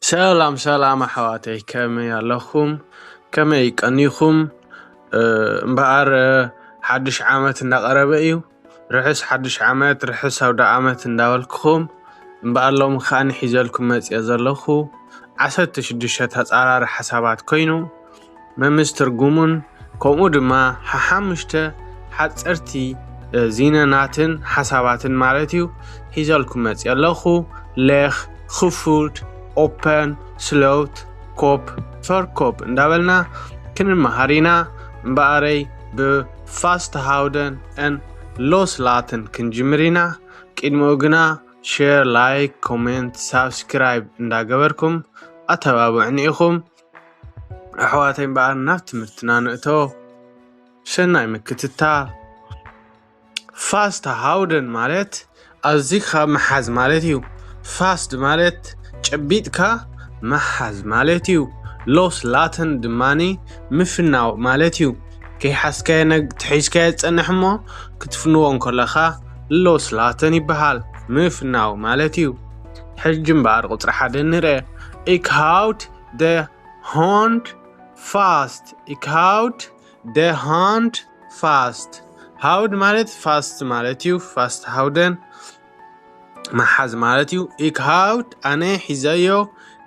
ሰላም ሰላም ኣሕዋተይ፣ ከመይ ኣለኹም? ከመይ ቀኒኹም? እምበኣር ሓድሽ ዓመት እንዳቐረበ እዩ። ርሑስ ሓድሽ ዓመት፣ ርሑስ ኣውደ ዓመት እንዳበልኩኹም፣ እምበኣር ሎሚ ከኣ ሒዘልኩም መፅየ ዘለኹ ዓሰርተ ሽዱሽተ ተፃራሪ ሓሳባት ኮይኑ፣ መምስ ትርጉሙን ከምኡ ድማ ሓሓሙሽተ ሓፀርቲ ዚነናትን ሓሳባትን ማለት እዩ ሒዘልኩም መፅየ ኣለኹ። ሌኽ፣ ክፉልት፣ ኦፐን፣ ስሎውት፣ ኮፕ፣ ፈርኮፕ እንዳበልና ክንመሃር ኢና። እምበኣረይ ብፋስት ሃውደን ን ሎስ ላትን ክንጅምር ኢና። ቅድሚኡ ግና ሼር፣ ላይክ፣ ኮሜንት፣ ሳብስክራይብ እንዳገበርኩም ኣተባብዑኒ ኢኹም። ኣሕዋተይ እምበኣር ናብ ትምህርትና ንእቶ። ሰናይ ምክትታል። ፋስት ሃውደን ማለት ኣዚኻ ምሓዝ ማለት እዩ። ፋስት ማለት ጨቢጥካ ምሓዝ ማለት እዩ። ሎስ ላተን ድማኒ ምፍናው ማለት እዩ። ከይሓዝካዮ ነግ-፣ ተሒዝካዮ ትጸንሕ እሞ ክትፍንዎ እንከለኻ ሎስ ላተን ይበሃል። ምፍናው ማለት እዩ። ሕጂ እምበኣር ቁጽሪ ሓደ ንርአ። Ik houd de hand vast. Ik houd de hand vast. ሃውድ ማለት ፋስት ማለት እዩ። ፋስት ሃውደን ምሓዝ ማለት እዩ። Ik houd፣ ኣነ ሒዘዮ፣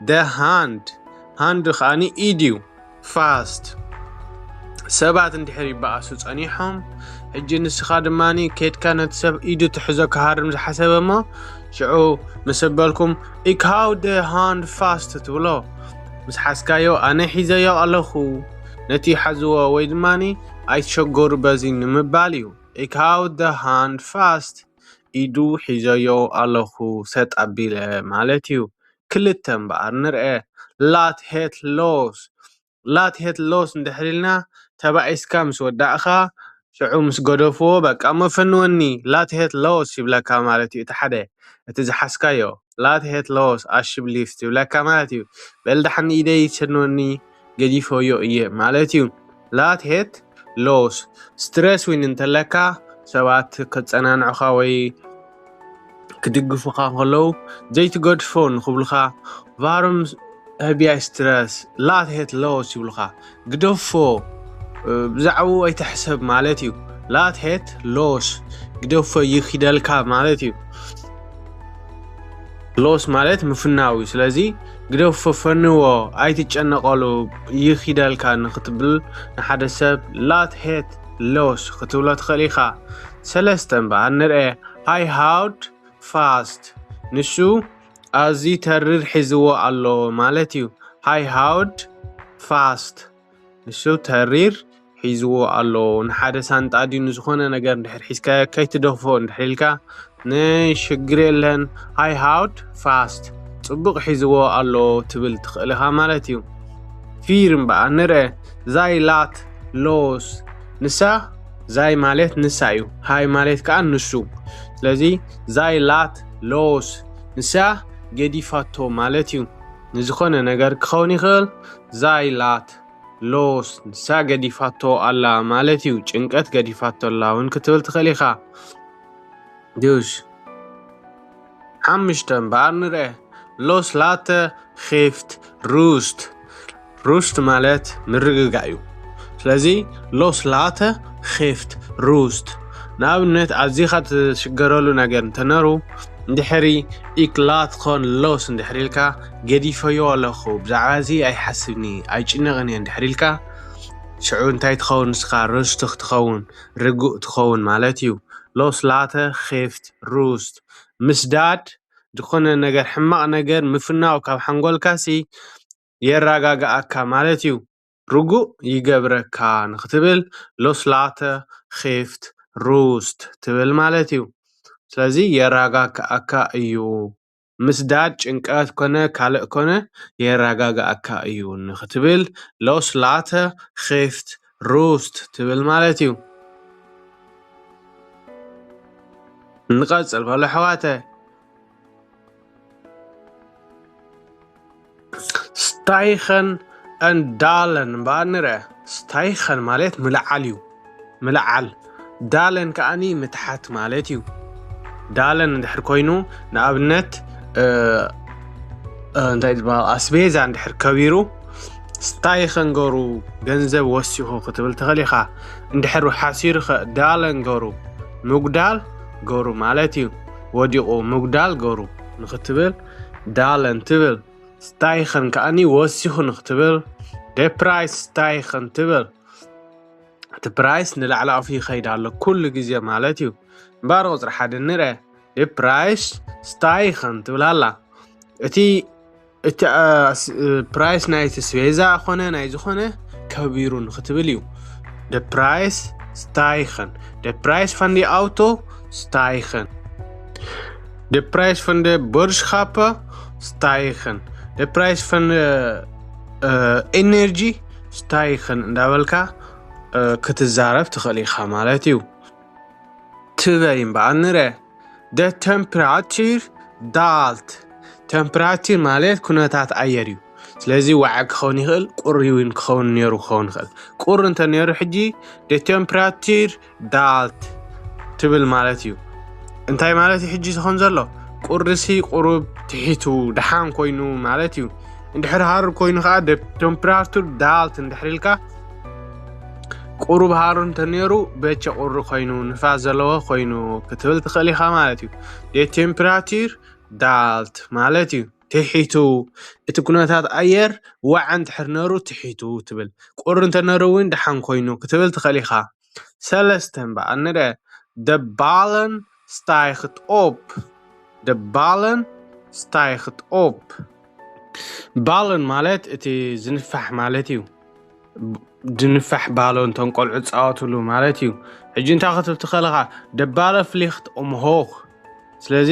de hand፣ ሃንድ ከኣኒ ኢድ እዩ። ፋስት። ሰባት እንድሕር ይበኣሱ ጸኒሖም፣ ሕጂ ንስኻ ድማኒ ኬድካ ነቲ ሰብ ኢዱ ትሕዞ ክሃርም ዝሓሰበ እሞ፣ ሽዑ ምስ በልኩም፣ Ik houd de hand vast ትብሎ። ምስ ሓዝካዮ፣ ኣነ ሒዘዮ ኣለኹ፣ ነቲ ሓዝዎ፣ ወይ ድማኒ ኣይትሸገሩ በዚ ንምባል እዩ። Ik houd de hand vast፣ ኢዱ ሒዘዮ ኣለኹ ሰጥ ኣቢለ ማለት እዩ። ክልተ እምበኣር ንርአ። Laat het los። Laat het los እንድሕር ኢልና፣ ተባኢስካ ምስ ወዳእኻ፣ ሽዑ ምስ ገደፍዎ፣ በቃ እሞ ፈንወኒ፣ laat het los ይብለካ ማለት እዩ። እቲ ሓደ፣ እቲ ዝሓዝካዮ፣ laat het los alsjeblieft ይብለካ ማለት እዩ። በል ደሓን ኢደይ ፈንወኒ፣ ገዲፈዮ እየ ማለት እዩ። Laat het los። ስትረስ ዊን እንተለካ፣ ሰባት ከጸናንዑኻ ወይ ክድግፉኻ ከለዉ፣ ዘይትገድፎ ንኽብሉኻ፣ Waarom heb jij stress? Laat het los ይብሉኻ። ግደፎ፣ እ፣ ብዛዕባኡ ኣይትሕሰብ ማለት እዩ። Laat het los፣ ግደፎ ይኺደልካ ማለት እዩ። ሎስ ማለት ምፍናው እዩ። ስለዚ ግደፎ፣ ፈንዎ፣ ኣይትጨነቐሉ፣ ይኺደልካ ንኽትብል ንሓደ ሰብ laat het los ክትብሎ ትኽእል ኢኻ። ሰለስተ እምበኣር ንርአ። Hij houdt vast። ንሱ ኣዝዩ ተሪር ሒዝዎ ኣሎ ማለት እዩ። Hij houdt vast። ንሱ ተሪር ሒዝዎ ኣሎ። ንሓደ ሳንጣ ድዩ ንዝኾነ ነገር እንድሕር ሒዝካዮ ከይትደፍኦ እንድሕር ኢልካ፣ ንሽግር የለን፣ Hij houdt vast፣ ጽቡቕ ሒዝዎ ኣሎ ትብል ትኽእል ኢኻ ማለት እዩ። ፊር እምበኣር ንርአ። Zij laat los። ንሳ፣ zij ማለት ንሳ እዩ። Hij ማለት ከኣ ንሱ። ስለዚ zij laat los፣ ንሳ ገዲፋቶ ማለት እዩ። ንዝኾነ ነገር ክኸውን ይኽእል። Zij laat los፣ ንሳ ገዲፋቶ ኣላ ማለት እዩ። ጭንቀት ገዲፋቶ ኣላ እውን ክትብል ትኽእል ኢኻ። Dus ሓሙሽተ እምበኣር ንርአ። Loslaten geeft rust። Rust ማለት ምርግጋእ እዩ። ስለዚ loslaten geeft rust። ንኣብነት፣ ኣዚኻ ትሽገረሉ ነገር እንተነሩ፣ እንድሕሪ ik laat gewoon los እንድሕር ኢልካ፣ ገዲፈዮ ኣለኹ፣ ብዛዕባ እዚ ኣይሓስብኒ፣ ኣይጭነቕን እየ እንድሕር ኢልካ፣ ሽዑ እንታይ ትኸውን ንስኻ? ርሱት ትኸውን፣ ርጉእ ትኸውን ማለት እዩ። Loslaten geeft rust። ምስዳድ፣ ዝኾነ ነገር፣ ሕማቕ ነገር ምፍናው ካብ ሓንጎልካሲ የረጋግኣካ ማለት እዩ። ርጉእ ይገብረካ ንኽትብል loslaten geeft rust ትብል ማለት እዩ። ስለዚ የረጋግኣካ እዩ። ምስዳድ ጭንቀት ኮነ ካልእ ኮነ የረጋግኣካ እዩ ንኽትብል loslaten geeft rust ትብል ማለት እዩ። ንቐጽል በሉ ኣሕዋተ። Stijgen en dalen እምበኣር ንርአ። Stijgen ማለት ምልዓል እዩ። ምልዓል። Dalen ከኣኒ ምትሓት ማለት እዩ። Dalen እንድሕር ኮይኑ፣ ንኣብነት፣ እ፣ እንታይ ዝበሃል ኣስቤዛ እንድሕር ከቢሩ ስታይኸን ገሩ ገንዘብ ወሲኹ ክትብል ትኽእል ኢኻ። እንድሕር ሓሲሩ ኸ ዳለን ገሩ ምጉዳል ገሩ ማለት እዩ። ወዲቑ ምጉዳል ገሩ ንኽትብል ዳለን ትብል። ስታይኸን ከኣኒ ወሲኹ ንኽትብል ደፕራይስ ስታይኸን ትብል። እቲ ፕራይስ ንላዕሊ ኣፉ ይኸይድ ኣሎ ኩሉ ግዜ ማለት እዩ። እምበኣር ቁፅሪ ሓደ ንርአ። ደፕራይስ ስታይኸን ትብል ኣላ። እቲ እቲ ፕራይስ ናይቲ ስቤዛ ኮነ ናይ ዝኾነ ከቢሩ ንክትብል እዩ። ደፕራይስ ስታይኸን፣ ደፕራይስ ፈንዲ ኣውቶ ስታይኸን፣ ደፕራይስ ፈንደ ቦርሽካፐ ስታይኸን፣ ደፕራይስ ፈንደ ኤነርጂ ስታይኸን እንዳበልካ ክትዛረብ ትኽእል ኢኻ ማለት እዩ። ትበይ እምበኣር ንረ ደ ቴምፕራቱር ዳልት። ቴምፕራቱር ማለት ኩነታት ኣየር እዩ። ስለዚ ዋዕግ ክኸውን ይኽእል፣ ቁሪ እውን ክኸውን ነይሩ ክኸውን ይኽእል። ቁሪ እንተ ነይሩ ሕጂ ደ ቴምፕራቱር ዳልት ትብል ማለት እዩ። እንታይ ማለት እዩ ሕጂ ዝኾን ዘሎ? ቁሪሲ ቁሩብ ትሒቱ ደሓን ኮይኑ ማለት እዩ። እንድሕር ሃሩር ኮይኑ ከዓ ደ ቴምፕራቱር ዳልት እንድሕር ኢልካ ቁሩብ ሃሩር እንተነይሩ በቸ ቁሪ ኮይኑ ንፋስ ዘለዎ ኮይኑ ክትብል ትኽእል ኢኻ ማለት እዩ። ደ ቴምፕራቱር ዳልት ማለት እዩ ትሒቱ። እቲ ኩነታት ኣየር ዋዕ እንድሕር ነሩ ትሒቱ ትብል። ቁሪ እንተነሩ እውን ደሓን ኮይኑ ክትብል ትኽእል ኢኻ። ሰለስተ እምበኣር ንርአ። ደባለን ስታይኽት ኦፕ። ደባለን ስታይኽት ኦፕ። ባለን ማለት እቲ ዝንፋሕ ማለት እዩ። ዝንፋሕ ባሎን እቶም ቆልዑ ዝፃወትሉ ማለት እዩ። ሕጂ እንታይ ክትብል ትኽእል ኢኻ? ደባለ ፍሊኽት ኦምሆኽ። ስለዚ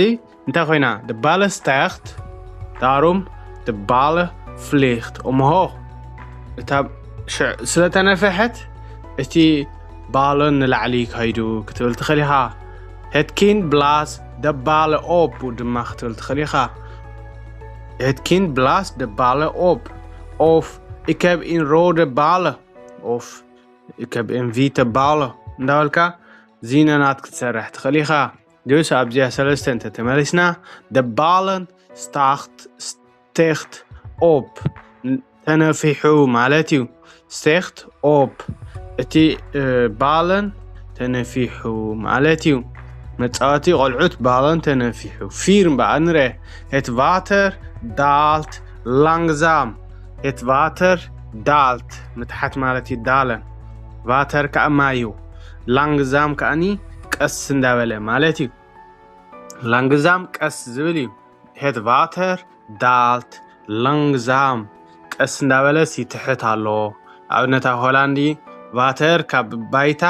እንታይ ኮይና? ደባለ ስታይኽት ዳሩም ደባለ ፍሊኽት ኦምሆኽ። እታ ሽዕ ስለተነፈሐት እቲ ባሎን ንላዕሊ ከይዱ ክትብል ትኽእል ኢኻ። ሄትኪን ብላስ ደባለ ኦፕ ድማ ክትብል ትኽእል ኢኻ። ሄትኪን ብላስ ደባለ ኦፕ ኦፍ ኢከብ ኢን ሮ ደባለ ኦፍ ኢከብ ኢን ቪተ ባለ እንዳበልካ ዚነናት ክትሰርሕ ትኽእል ኢኻ። ድስ ኣብዚኣ ሰለስተ እንተተመሊስና ደባለን ስታኽት ስቴኽት ኦፕ ተነፊሑ ማለት እዩ። ስቴኽት ኦፕ እቲ ባለን ተነፊሑ ማለት እዩ። መፃወቲ ቆልዑት ባለን ተነፊሑ። ፊር እምበኣር ንርአ። ሄት ቫተር ዳልት ላንግዛም። ሄት ቫተር ዳልት ምትሓት ማለት እዩ። ዳለን ቫተር ከዓ ማይ እዩ። ላንግዛም ከኣኒ ቀስ እንዳበለ ማለት እዩ። ላንግዛም ቀስ ዝብል እዩ። ሄት ቫተር ዳልት ላንግዛም ቀስ እንዳበለስ ይትሕት ኣሎ። ኣብነት ኣብ ሆላንዲ ቫተር ካብ ባይታ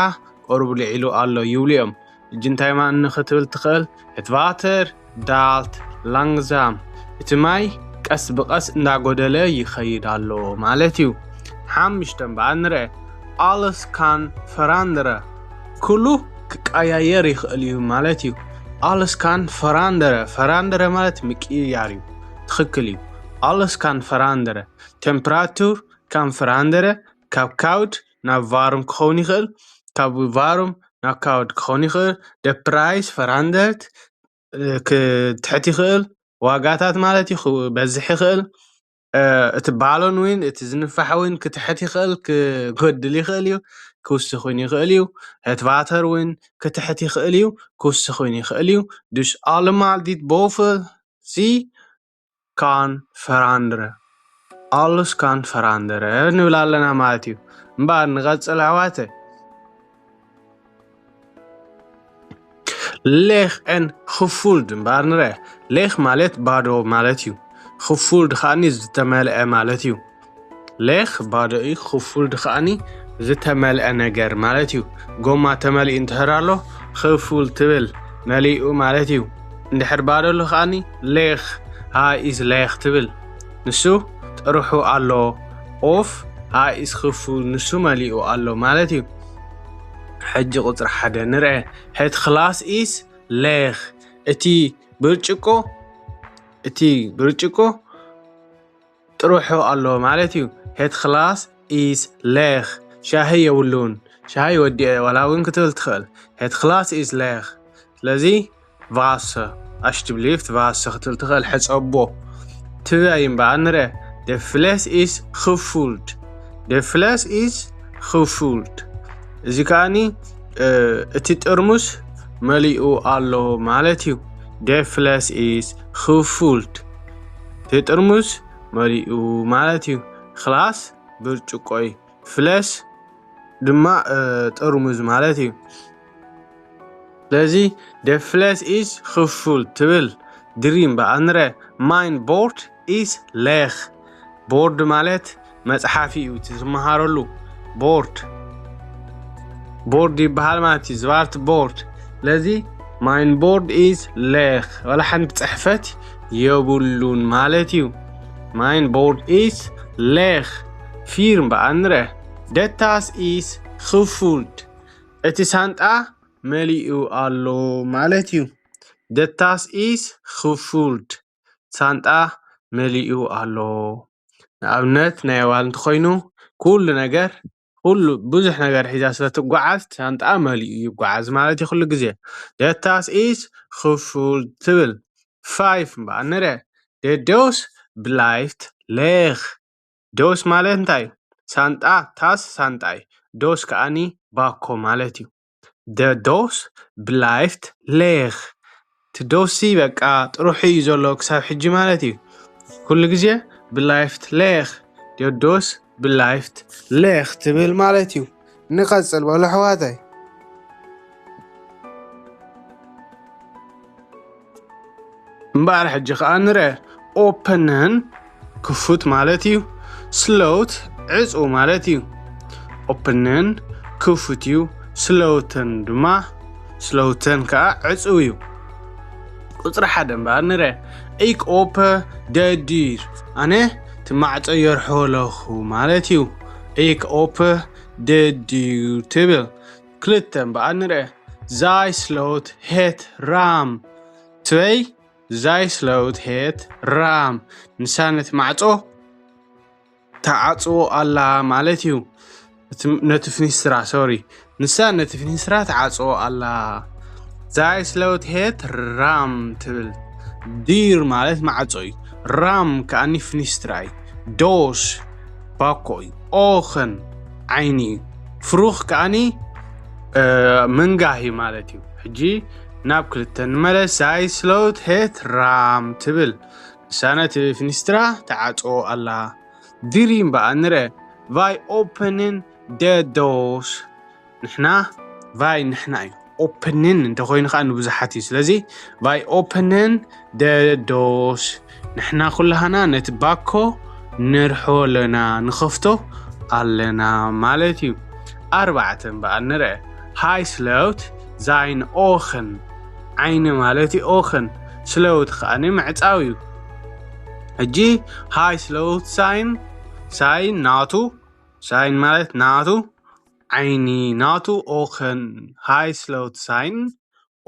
ቁሩብ ልዒሉ ኣሎ ይብሉ እዮም። እጂ እንታይ ማን ክትብል ትኽእል? Het water daalt langzaam። እቲ ማይ ቀስ ብቐስ እንዳጎደለ ይኸይድ ኣሎ ማለት እዩ። ሓሙሽተ እምበኣር ንርአ። Alles kan veranderen። ኩሉ ክቀያየር ይኽእል እዩ ማለት እዩ። Alles kan veranderen። Veranderen ማለት ምቅይያር እዩ። ትኽክል እዩ። Alles kan veranderen። Temperatuur kan veranderen። ካብ ካውድ ናብ ቫሩም ክኸውን ይኽእል፣ ካብ ቫሩም ናብ ካውድ ክኸውን ይኽእል። De prijs verandert። ክትሕት ይኽእል፣ ዋጋታት ማለት እዩ ክበዝሕ ይኽእል። እቲ ባሎን እውን እቲ ዝንፋሕ እውን ክትሕት ይኽእል፣ ክጎድል ይኽእል እዩ፣ ክውስኽ እውን ይኽእል እዩ። Het water እውን ክትሕት ይኽእል እዩ፣ ክውስኽ እውን ይኽእል እዩ። Dus allemaal dit boven zie kan veranderen. Alles kan veranderen ንብል ኣለና ማለት እዩ። እምበኣር ንቐፅል ኣሕዋተ። Leeg en gevuld እምበኣር ንርአ። Leeg ማለት ባዶ ማለት እዩ። Gevuld ከኣኒ ዝተመልአ ማለት እዩ። Leeg ባዶ እዩ። Gevuld ከኣኒ ዝተመልአ ነገር ማለት እዩ። ጎማ ተመሊኡ እንድሕር ኣሎ gevuld ትብል መሊኡ ማለት እዩ። እንድሕር ባዶ ኣሎ ከኣኒ leeg፣ hij is leeg ትብል። ንሱ ጥርሑ ኣሎ። Of hij is gevuld ንሱ መሊኡ ኣሎ ማለት እዩ። ሕጂ ቁፅሪ ሓደ ንርአ። Het glas is leeg። እቲ ብርጭቆ፣ እቲ ብርጭቆ ጥርሑ ኣሎ ማለት እዩ። Het glas is leeg። ሻሂ የብሉን። ሻሂ ወዲአ ዋላ እውን ክትብል ትኽእል። Het glas is leeg። ስለዚ vassen፣ alsjeblieft vassen ክትብል ትኽእል። ሕፀቦ። ትበይ እምበኣር ንረ። De fles is gevuld. De fles is gevuld. እዚ ከኣኒ እቲ ጥርሙስ መሊኡ ኣሎ ማለት እዩ። De fles is gevuld. እቲ ጥርሙስ መሊኡ ማለት እዩ። Glas ብርጭቆ እዩ። Fles ድማ ጥርሙዝ ማለት እዩ። ስለዚ de fles is gevuld ትብል ድሪም በኣንረ። Mijn bord is leeg. ቦርድ ማለት መፅሓፊ እዩ፣ እቲ ዝመሃረሉ ቦርድ። ቦርድ ይበሃል ማለት እዩ፣ zwart bord። ስለዚ Mijn bord is leeg፣ ዋላ ሓንቲ ፅሕፈት የብሉን ማለት እዩ። Mijn bord is leeg. Vier በኣንረ። De tas is gevuld. እቲ ሳንጣ መሊኡ ኣሎ ማለት እዩ። De tas is gevuld. ሳንጣ መሊኡ ኣሎ። ንኣብነት ናይ ኣዋል እንተኾይኑ ኩሉ ነገር፣ ኩሉ ብዙሕ ነገር ሒዛ ስለትጓዓዝ ሳንጣ መሊኡ ይጓዓዝ ማለት እዩ ኩሉ ግዜ። De tas is gevuld ትብል። Vijf እምበኣር ንረ። De doos blijft leeg. Doos ማለት እንታይ? ሳንጣ፣ tas ሳንጣ እዩ። Doos ከኣኒ ባኮ ማለት እዩ። De doos blijft leeg. እቲ ዶሲ በቃ ጥሩሑ እዩ ዘሎ ክሳብ ሕጂ ማለት እዩ። ኩሉ ግዜ blijft leeg። De doos blijft leeg ትብል ማለት እዩ። ንቐጽል በሉ ኣሕዋተይ። እምበኣር ሕጂ ኸኣ ንረ። Openen ክፉት ማለት እዩ። Sloten ዕጹው ማለት እዩ። Openen ክፉት እዩ። Sloten ድማ፣ sloten ከኣ ዕጹው እዩ። ቁጽሪ ሓደ እምበኣር ንረ። Ik open de deur. ኣነ እቲ ማዕጾ የርሕዎ ኣለኹ ማለት እዩ። Ik open de deur ትብል። ክልተ እምበኣር ንረ። Zij sloot het raam. Twee. Zij sloot het raam. ንሳ ነቲ ማዕጾ ትዓጽዎ ኣላ ማለት እዩ። ነቲ ፍኒስትራ፣ ሶሪ፣ ንሳ ነቲ ፍኒስትራ ትዓጽዎ ኣላ። Zij sloot het raam ትብል። Deur ማለት ማዕጾ እዩ። Raam ከኣኒ ፍኒስትራ እዩ። Doos ባኮ እዩ። Ogen ዓይኒ እዩ። Vroeg ከኣኒ ምንጋህ እዩ ማለት እዩ። ሕጂ ናብ ክልተ ንመለስ። Zij sloot het raam ትብል። ንሳ ነቲ ፍኒስትራ ትዓጽዎ ኣላ። Drie እምበኣር ንረ። Wij openen de doos. ንሕና፣ ቫይ ንሕና እዩ። Openen እንተኾይኑ ከዓ ንብዙሓት እዩ። ስለዚ wij openen de doos፣ ንሕና ኩላህና ነቲ ባኮ ንርሕዎ ኣለና፣ ንኸፍቶ ኣለና ማለት እዩ። ኣርባዕተ እምበኣር ንረ። Hij sloot zijn ogen. ዓይኒ ማለት እዩ ogen። Sloot ከኣኒ ምዕጻው እዩ። ሕጂ hij sloot zijn፣ ሳይን ናቱ፣ ሳይን ማለት ናቱ፣ ዓይኒ ናቱ ogen። Hij sloot zijn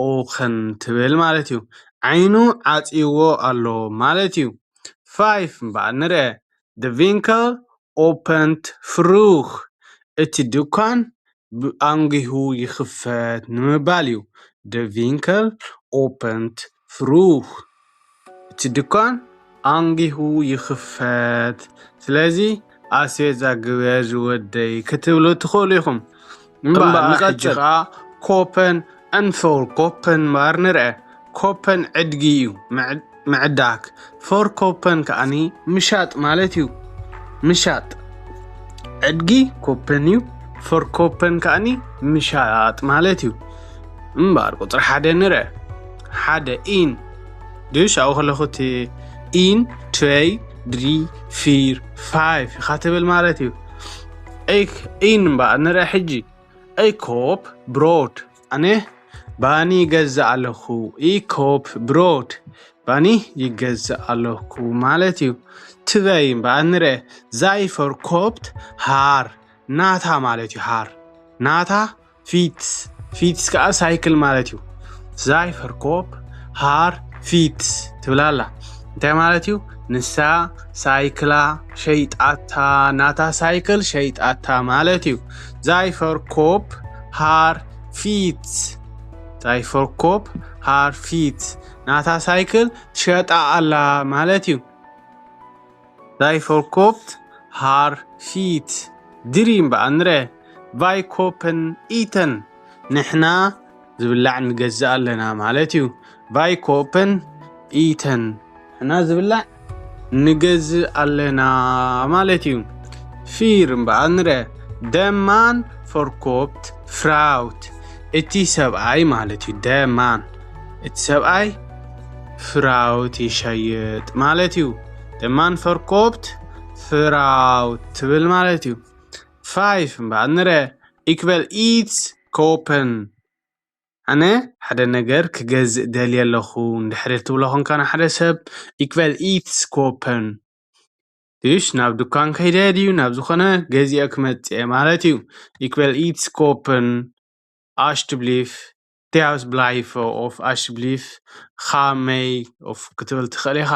ogen ትብል ማለት እዩ። ዓይኑ ዓጽይዎ ኣሎ ማለት እዩ። Vijf እምበኣር ንረ። De winkel opent vroeg. እቲ ድኳን ብኣንጊሁ ይኽፈት ንምባል እዩ። De winkel opent vroeg. እቲ ድኳን ኣንጊሁ ይኽፈት። ስለዚ ኣስቤዛ ግበር ዝወደይ ክትብሉ ትኽእሉ ኢኹም። እምበኣር እምበኣር ሕጂ ንቐጽል። ኸዓ kopen en verkopen እምበኣር ንርአ። Kopen ዕድጊ እዩ፣ ምዕ-፣ ምዕዳግ። Verkopen ከኣኒ ምሻጥ ማለት እዩ። ምሻጥ። ዕድጊ kopen እዩ፣ verkopen ከኣኒ ምሻጥ ማለት እዩ። እምበኣር ቁጽሪ ሓደ ንርአ። ሓደ፣ één። Dus ኣብኡ ከለኹ እቲ één, twee, drie, vier, vijf ኢኻ ትብል ማለት እዩ። Ik, één እምበኣር ንርአ ሕጂ። Ik koop brood. ኣነ ባኒ ይገዝእ ኣለኹ። Ik koop brood. ባኒ ይገዝእ ኣለኹ ማለት እዩ። Twee እምበኣር ንርአ። Zij verkoopt haar. ናታ ማለት እዩ፣ haar። ናታ፣ fiets። Fiets ከኣ ሳይክል ማለት እዩ። Zij verkoopt haar fiets ትብል ኣላ። እንታይ ማለት እዩ? ንሳ ሳይክላ ሸይጣታ፣ ናታ ሳይክል ሸይጣታ ማለት እዩ። Zij verkoopt haar fiets. Zij verkoopt haar fiets. ናታ ሳይክል ትሸጣ ኣላ ማለት እዩ። Zij verkoopt haar fiets. ድሪ እምበኣር ንረ። Wij kopen eten. ንሕና ዝብላዕ ንገዝእ ኣለና ማለት እዩ። Wij kopen eten. ንሕና ዝብላዕ ንገዝእ ኣለና ማለት እዩ። ፊር እምበኣር ንረ። De man verkoopt fruit. እቲ ሰብኣይ ማለት እዩ። De man፣ እቲ ሰብኣይ ፍራውት ይሸይጥ ማለት እዩ። De man verkoopt fruit ትብል ማለት እዩ። ፋይፍ እምበኣር ንረ። Ik wil iets kopen. ኣነ ሓደ ነገር ክገዝእ ደልየ ኣለኹ። እንድሕር ትብሎ ኾንካ ንሓደ ሰብ፣ Ik wil iets kopen. ድሽ ናብ ድኳን ከይደ ድዩ ናብ ዝኾነ ገዚኦ ክመጽእ ማለት እዩ። Ik wil iets kopen. Alsjeblieft. Thuis blijven of alsjeblieft, ga mee of ክትብል ትኽእል ኢኻ።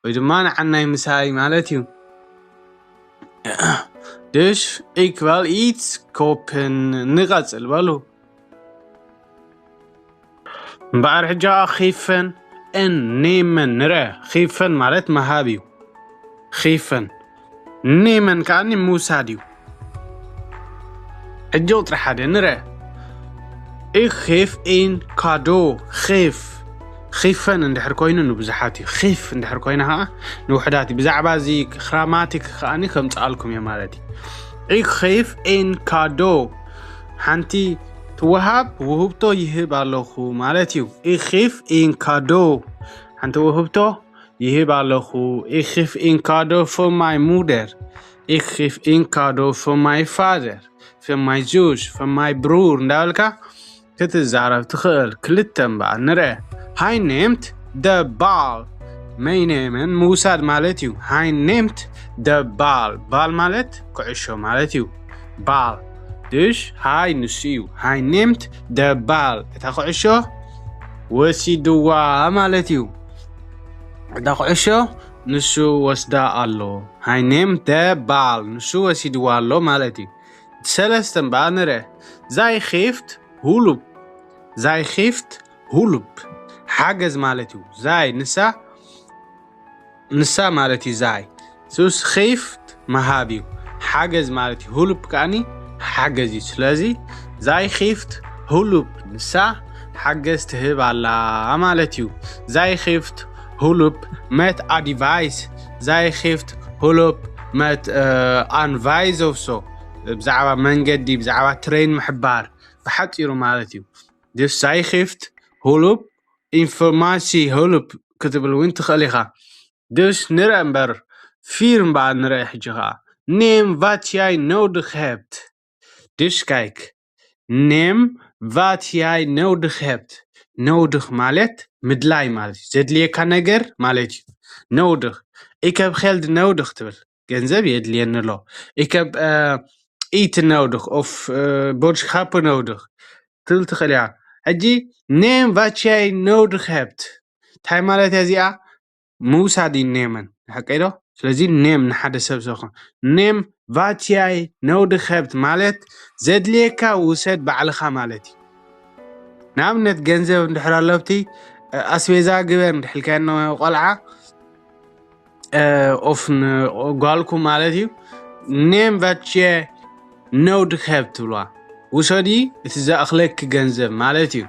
ወይ ድማ ንዓናይ ምሳይ ማለት እዩ። Dus ik wil iets kopen. ንቐጽል በሉ። እምበኣር ሕጂ ኸዓ geven en nemen ንረ። Geven ማለት ምሃብ እዩ። Geven. Nemen ከዓኒ ምውሳድ እዩ። ሕጂ ቁፅሪ ሓደ ንረ። Ik geef een cadeau. Geef. Geven እንድሕር ኮይኑ ንብዙሓት እዩ። Geef እንድሕር ኮይና ከዓ ንውሕዳት እዩ። ብዛዕባ እዚ ግራማቲክ ከዓኒ ከምፅኣልኩም እየ ማለት እዩ። Ik geef een cadeau. ሓንቲ ትወሃብ ውህብቶ ይህብ ኣለኹ ማለት እዩ። Ik geef een cadeau. ሓንቲ ውህብቶ ይህብ ኣለኹ። Ik geef een cadeau voor mijn moeder. Ik geef een cadeau voor mijn vader, voor mijn zus, voor mijn broer እንዳበልካ ክትዛረብ ትኽእል። ክልተ እምበኣር ንረ። Hij neemt de bal. Meenemen ምውሳድ ማለት እዩ። Hij neemt de bal. Bal ማለት ኩዕሾ ማለት እዩ። Bal. Dus hij ንሱ እዩ። Hij neemt de bal. እታ ኩዕሾ ወሲድዋ ማለት እዩ። እታ ኩዕሾ ንሱ ወስዳ ኣሎ። Hij neemt de bal. ንሱ ወሲድዋ ኣሎ ማለት እዩ። ሰለስተ እምበኣር ንረ። Zij geeft hulp. Zij geeft hulp. ሓገዝ ማለት እዩ። Zij ንሳ ንሳ ማለት እዩ። Zij. Dus geeft ምሃብ እዩ። ሓገዝ ማለት እዩ። Hulp ከዓኒ ሓገዝ እዩ። ስለዚ zij geeft hulp ንሳ ሓገዝ ትህብ ኣላ ማለት እዩ። Zij geeft hulp met advies. Zij geeft hulp met aanwijs of zo. ብዛዕባ መንገዲ፣ ብዛዕባ ትሬን ምሕባር ብሓፂሩ ማለት እዩ። Dus zij geeft hulp, informatie, hulp ክትብል እውን ትኽእል ኢኻ። Dus ንረ እምበር ፊር እምበኣር ንረ ሕጂ ኸዓ. Neem wat jij nodig hebt. Dus kijk. Neem wat jij nodig hebt. Nodig ማለት ምድላይ ማለት እዩ። ዘድልየካ ነገር ማለት እዩ። Nodig. Ik heb geld nodig ትብል። ገንዘብ የድልየኒ ኣሎ። Ik heb eten nodig of boodschappen nodig ትብል ትኽእል እያ። ሕጂ neem wat jij nodig hebt እንታይ ማለት እያ እዚኣ? ምውሳድ እዩ nemen። ሓቀይ ዶ? ስለዚ neem ንሓደ ሰብ ሰኹ neem wat jij nodig hebt ማለት ዘድልየካ ውሰድ ባዕልኻ ማለት እዩ። ንኣብነት ገንዘብ እንድሕር ኣሎ ኣብቲ ኣስቤዛ ግበር እንድሕልካዮ ቆልዓ of ንጓልኩም ማለት እዩ። Neem wat jij nodig hebt ትብልዋ። ውሰዲ እቲ ዝኣኽለኪ ገንዘብ ማለት እዩ።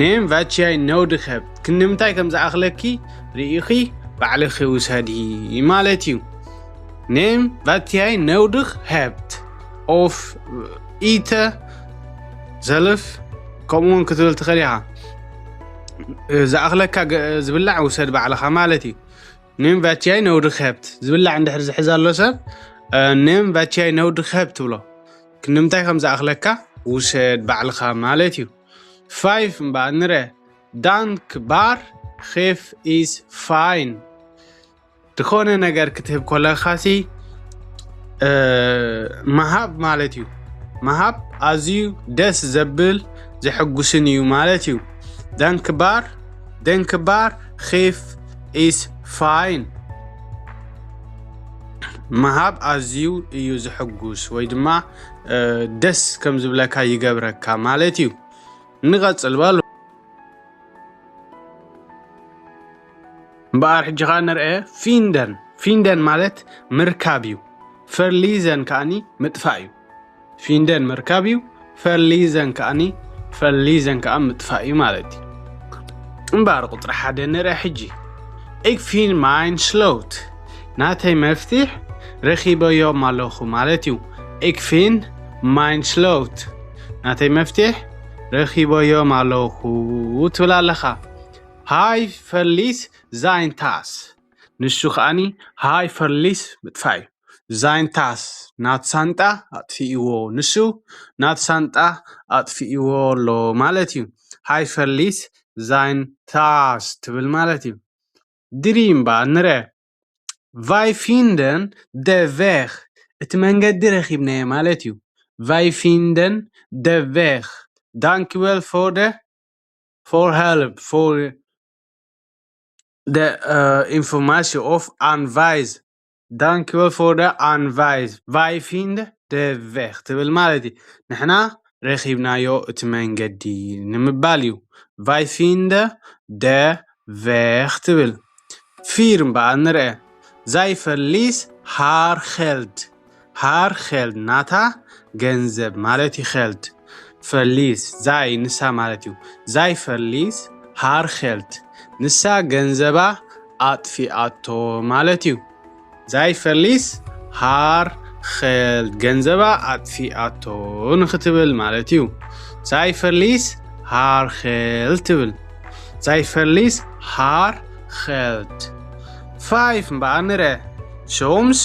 Neem wat jij nodig hebt ክንምንታይ ከም ዝኣኽለኪ ርኢኺ ባዕልኺ ውሰዲ ማለት እዩ። Neem wat jij nodig hebt of eten zelf ከምኡ እውን ክትብል ትኽእል ኢኻ። ዝኣኽለካ ዝብላዕ ውሰድ ባዕልኻ ማለት እዩ። Neem wat jij nodig hebt ዝብላዕ እንድሕር ዝሕዝ ኣሎ ሰብ neem wat jij nodig hebt ትብሎ። ክንምንታይ ከም ዝኣኽለካ ውሰድ ባዕልኻ ማለት እዩ። Five እምበኣር ንረ. Dankbaar geven is fijn. ዝኾነ ነገር ክትህብ ከለኻሲ ምሃብ ማለት እዩ። ምሃብ ኣዝዩ ደስ ዘብል ዘሐጉስን እዩ ማለት እዩ። Dankbaar, dankbaar geven is fijn. ምሃብ ኣዝዩ እዩ ዘሐጉስ ወይ ድማ ደስ ከም ዝብለካ ይገብረካ ማለት እዩ። ንቐጽል በሉ። እምበኣር ሕጂ ኸኣ ንርአ። Vinden. Finden ማለት ምርካብ እዩ። Verliesen ከኣኒ ምጥፋእ እዩ። Finden ምርካብ እዩ። Verliesen ከኣኒ፣ verliesen ከኣ ምጥፋእ እዩ ማለት እዩ። እምበኣር ቁጽሪ ሓደ ንርአ ሕጂ። Ik vind mijn sleutel፣ ናተይ መፍትሕ ረኺበዮም ኣለኹ ማለት እዩ። Ik vind mijn sleutel፣ ናተይ መፍትሕ ረኺበዮም ኣለኹ ትብል ኣለኻ። Hij verliest zijn tas፣ ንሱ ከኣኒ፣ hij verliest ምጥፋእ እዩ። Zijn tas፣ ናቱ ሳንጣ ኣጥፊእዎ፣ ንሱ ናቱ ሳንጣ ኣጥፊእዎ ኣሎ ማለት እዩ። Hij verliest zijn tas ትብል ማለት እዩ። Drie እምበኣር ንርአ። Wij vinden den weg፣ እቲ መንገዲ ረኺብናዮ ማለት እዩ። Wij vinden den weg. Dank u wel voor de, voor help, voor de, eh, informatie of aanwijs. Dank u wel voor de aanwijs. Wij vinden den weg ትብል ማለት እዩ። ንሕና ረኺብናዮ እቲ መንገዲ ንምባል እዩ። Wij vinden den weg ትብል። Vier እምበኣር ንርአ። Zij verliest haar geld። Haar geld፣ ናታ ገንዘብ ማለት እዩ። Geld። Verliest፣ zij፣ ንሳ ማለት እዩ። Zij verliest haar geld። ንሳ ገንዘባ ኣጥፊኣቶ ማለት እዩ። Zij verliest haar geld፣ ገንዘባ ኣጥፊኣቶ ንኽትብል ማለት እዩ። Zij verliest haar geld ትብል። Zij verliest haar geld. Vijf እምበኣር ንርአ። Soms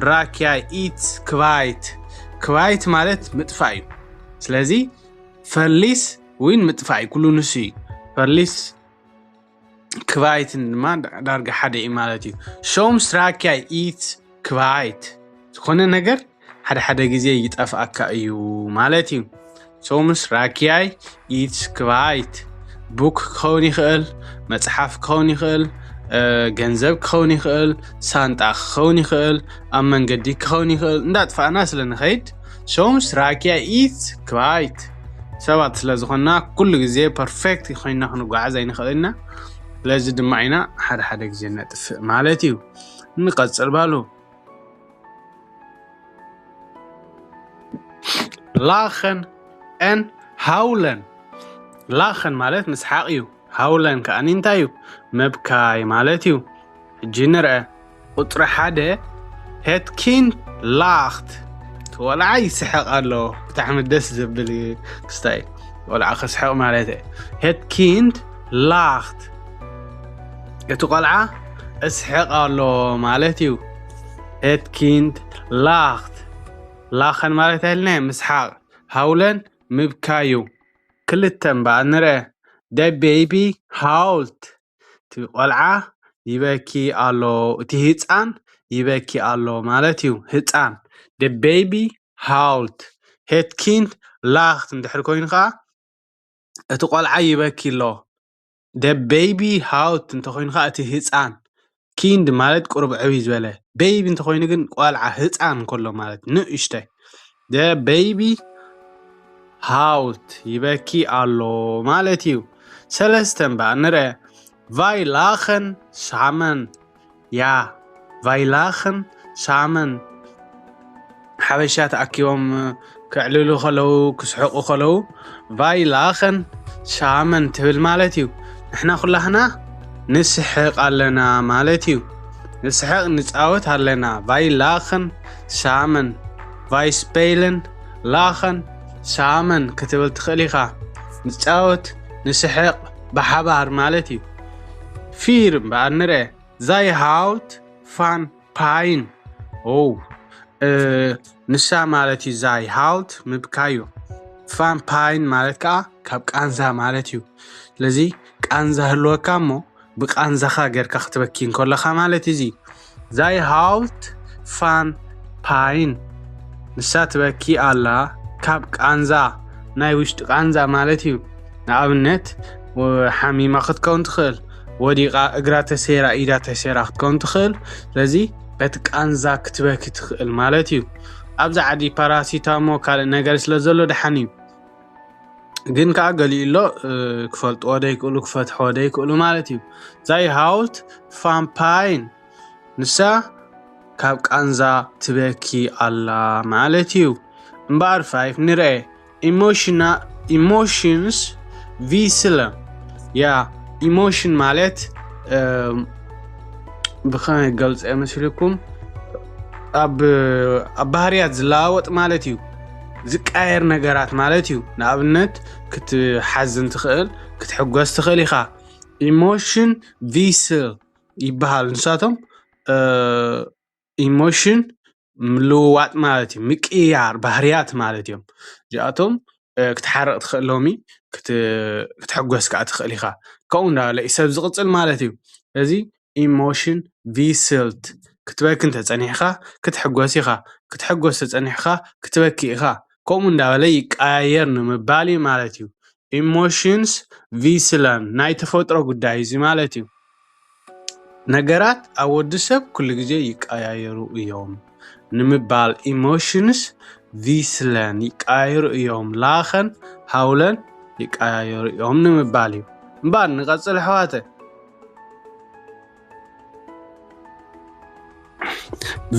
raak jij iets kwijt። Kwijt ማለት ምጥፋእ እዩ። ስለዚ verlies እውን ምጥፋእ እዩ፣ ኩሉ ንሱ እዩ። Verlies፣ kwijt ድማ ዳርጋ ሓደ እዩ ማለት እዩ። Soms raak jij iets kwijt። ዝኾነ ነገር ሓደ ሓደ ግዜ ይጠፍኣካ እዩ ማለት እዩ። Soms raak jij iets kwijt። ቡክ ክኸውን ይኽእል፣ መጽሓፍ ክኸውን ይኽእል፣ እ፣ ገንዘብ ክኸውን ይኽእል፣ ሳንጣ ክኸውን ይኽእል፣ ኣብ መንገዲ ክኸውን ይኽእል። እንዳጥፋእና ስለ ንኸይድ፣ soms raak jij iets kwijt። ሰባት ስለ ዝኾንና ኩሉ ግዜ ፐርፌክት ኮይንና ክንጓዓዝ ኣይንኽእል ኢና። ስለዚ ድማ ኢና ሓደ ሓደ ግዜ ነጥፍእ ማለት እዩ። ንቐጽል በሉ። Lachen en huilen። Lachen ማለት ምስሓቕ እዩ። Huilen ከኣኒ እንታይ እዩ? ምብካይ ማለት እዩ። ሕጂ ንርአ። ቁጽሪ ሓደ፣ Het kind lacht። እቲ ቆልዓ ይስሕቕ ኣሎ። ብጣዕሚ ደስ ዘብል ክስታይ። ቆልዓ ክስሕቕ ማለት እዩ። Het kind lacht። እቲ ቆልዓ እስሕቕ ኣሎ ማለት እዩ። Het kind lacht። Lachen ማለት ኣይልናዮ ምስሓቕ። Huilen ምብካይ እዩ። ክልተ እምበኣር ንርአ። The baby huilt። እቲ ቆልዓ ይበኪ ኣሎ። እቲ ህፃን ይበኪ ኣሎ ማለት እዩ። ህፃን። The baby huilt። Het kind lacht እንድሕር ኮይኑ ከዓ እቲ ቆልዓ ይበኪ ኣሎ። The baby huilt እንተኮይኑ ከዓ እቲ ህፃን። Kind ማለት ቁሩብ ዕብይ ዝበለ። Baby እንተኮይኑ ግን ቆልዓ ህፃን ከሎ ማለት ንእሽተይ። The baby huilt ይበኪ ኣሎ ማለት እዩ። ሰለስተ እምበኣር ንርአ። Wij lachen samen። Ja, wij lachen samen። ሓበሻ ተኣኪቦም ከዕልሉ ከለዉ፣ ክስሕቑ ከለዉ፣ Wij lachen samen ትብል ማለት እዩ። ንሕና ኩላህና ንስሕቕ ኣለና ማለት እዩ። ንስሕቕ ንጻወት ኣለና። Wij lachen samen። Wij spelen, lachen samen ክትብል ትኽእል ኢኻ። ንጻወት፣ ንስሕቕ ብሓባር ማለት እዩ። Vier እምበኣር ንርአ። Zij houdt van pijn። ኦ፣ እ፣ ንሳ ማለት እዩ። Zij houdt ምብካይ እዩ። Van pijn ማለት ከዓ ካብ ቃንዛ ማለት እዩ። ስለዚ ቃንዛ ህልወካ እሞ ብቃንዛኻ ጌርካ ክትበኪ እንከለኻ ማለት እዚ። Zij houdt van pijn። ንሳ ትበኪ ኣላ ካብ ቃንዛ፣ ናይ ውሽጢ ቃንዛ ማለት እዩ። ንኣብነት፣ ወ-፣ ሓሚማ ክትከውን ትኽእል፣ ወዲቓ፣ እግራ ተሰይራ፣ ኢዳ ተሰይራ ክትከውን ትኽእል። ስለዚ በቲ ቃንዛ ክትበኪ ትኽእል ማለት እዩ። ኣብዚ ዓዲ ፓራሲታሞ ካልእ ነገር ስለ ዘሎ ደሓን እዩ። ግን ከዓ ገሊኡ ኣሎ፣ እ፣ ክፈልጥዎ ደይክእሉ፣ ክፈትሕዎ ደይክእሉ ማለት እዩ። Zij houdt van pijn። ንሳ ካብ ቃንዛ ትበኪ ኣላ ማለት እዩ። እምበኣር ፋይፍ ንርአ። ኢሞሽና ኢሞሽንስ ቪስለ ያ ኢሞሽን ማለት ብኸመይ ገልፀ መስልኩም? ኣብ ኣብ ባህርያት ዝለዋወጥ ማለት እዩ። ዝቃየር ነገራት ማለት እዩ። ንኣብነት ክትሓዝን ትኽእል፣ ክትሕጎስ ትኽእል ኢኻ። ኢሞሽን ቪስል ይበሃል። ንሳቶም ኢሞሽን ምልውዋጥ ማለት እዩ። ምቅያር ባህርያት ማለት እዮም። እዚኣቶም ክትሓርቕ ትኽእል ሎሚ ክትሕጎስ ከዓ ትኽእል ኢኻ። ከምኡ እንዳበለ እዩ ሰብ ዝቕፅል ማለት እዩ። እዚ ኢሞሽን ቪስልት ክትበኪ እንተፀኒሕካ ክትሕጎስ ኢኻ። ክትሕጎስ ተፀኒሕካ ክትበኪ ኢኻ። ከምኡ እንዳበለ ይቀያየር ንምባል እዩ ማለት እዩ። ኢሞሽንስ ቪስለን ናይ ተፈጥሮ ጉዳይ እዚ ማለት እዩ። ነገራት ኣብ ወዲ ሰብ ኩሉ ግዜ ይቀያየሩ እዮም ንምባል ኢሞሽንስ ቪስለን ይቀያየሩ እዮም። ላኸን ሃውለን ይቀያየሩ እዮም ንምባል እዩ። እምበኣር ንቐፅል ኣሕዋተ።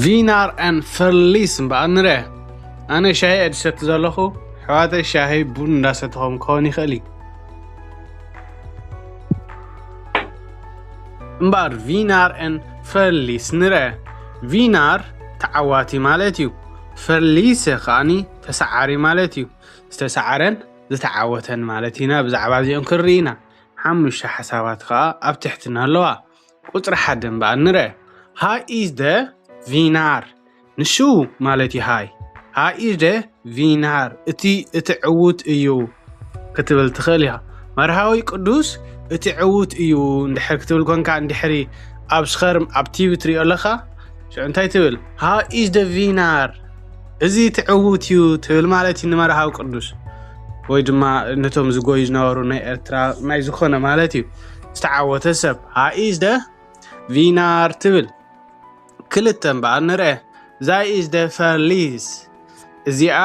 ቪናር ን ፈርሊስ እምበኣር ንርአ። ኣነ ሻሂ እየ ዝሰቲ ዘለኹ፣ ኣሕዋተይ ሻሂ ቡን እንዳሰተኹም ክኸውን ይኽእል እዩ። እምበኣር ቪናር ን ፈርሊስ ንርአ። ቪናር ተዓዋቲ ማለት እዩ። ፈርሊሰ ከኣኒ ተሰዓሪ ማለት እዩ። ዝተሰዓረን ዝተዓወተን ማለት ኢና። ብዛዕባ እዚኦም ክንርኢ ኢና። ሓሙሽተ ሓሳባት ከኣ ኣብ ትሕትና ኣለዋ። ቁጽሪ ሓደ እምበኣር ንርአ። ሃይ ኢዝ ደ ቪናር። ንሱ ማለት እዩ ሃይ። ሃይ ኢዝ ደ ቪናር። እቲ እቲ ዕዉት እዩ ክትብል ትኽእል ኢኻ። መርሃዊ ቅዱስ እቲ ዕዉት እዩ እንድሕር ክትብል ኮንካ፣ እንድሕሪ ኣብ ስኸርም ኣብ ቲቪ ትሪኦ ኣለኻ፣ ሽዑ እንታይ ትብል? ሃይ ኢዝ ደ ቪናር። እዚ እቲ ዕዉት እዩ ትብል ማለት እዩ ንመርሃዊ ቅዱስ። ወይ ድማ ነቶም ዝጎዩ ዝነበሩ ናይ ኤርትራ ናይ ዝኾነ ማለት እዩ። ዝተዓወተ ሰብ ሃይ ኢዝ ደ ቪናር ትብል። ክልተ እምበኣር ንርአ። ዛይ ኢዝ ደ ፈርሊስ። እዚኣ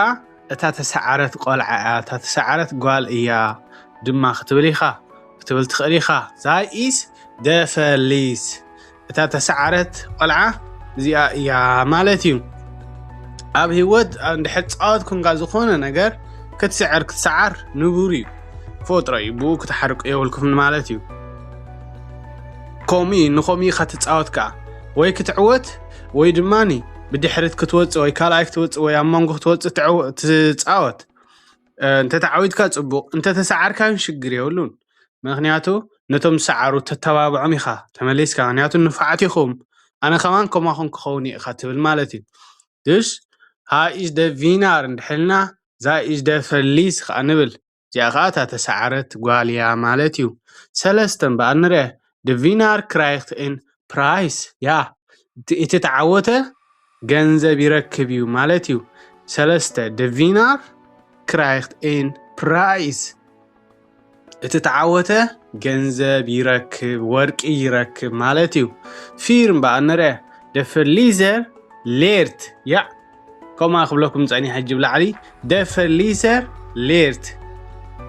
እታ ተሰዓረት ቆልዓ እያ፣ እታ ተሰዓረት ጓል እያ ድማ ክትብል ኢኻ፣ ክትብል ትኽእል ኢኻ። ዛይ ኢዝ ደ ፈርሊስ። እታ ተሰዓረት ቆልዓ እዚኣ እያ ማለት እዩ። ኣብ ህይወት እንድሕር ጻወት ኮንካ ዝኾነ ነገር ክትስዕር ክትሰዓር ንቡር እዩ። ፈጥሮ እዩ፣ ብኡ ክትሓርቁ የብልኩም ማለት እዩ። ከምኡ እዩ፣ ንኸምኡ ኢኻ ትጻወት ከኣ። ወይ ክትዕወት ወይ ድማኒ ብድሕሪት ክትወጽእ ወይ ካልኣይ ክትወጽእ ወይ ኣብ መንጎ ክትወጽእ ትዕወ-፣ ትጻወት። እ፣ እንተ ተዓዊትካ ጽቡቕ፣ እንተ ተሰዓርካ እውን ሽግር የብሉን። ምኽንያቱ ነቶም ዝሰዓሩ ተተባብዖም ኢኻ ተመሊስካ። ምኽንያቱ ንፉዓት ኢኹም፣ ኣነ ከማን ከማኹም ክኸውን እየ ኢኻ ትብል ማለት እዩ። Dus ሃይ ኢዝ ደ ቪናር እንድሕልና ዛይ ኢዝ ደ ፈርሊስ ኸኣ ንብል። እዚኣ ኸኣ እታ ተሰዓረት ጓል እያ ማለት እዩ። ሰለስተ እምበኣር ንርአ። ደ ቪናር ክራይኽት ን ፕራይስ። ያ፣ እቲ፣ እቲ ተዓወተ ገንዘብ ይረክብ እዩ ማለት እዩ። ሰለስተ፣ ደ ቪናር ክራይኽት ን ፕራይስ። እቲ ተዓወተ ገንዘብ ይረክብ፣ ወርቂ ይረክብ ማለት እዩ። ፊር እምበኣር ንርአ። ደ ፈርሊዘር ሌርት። ያ፣ ከምኣ ክብለኩም ጸኒሐ ሕጂ ብላዕሊ። ደ ፈርሊዘር ሌርት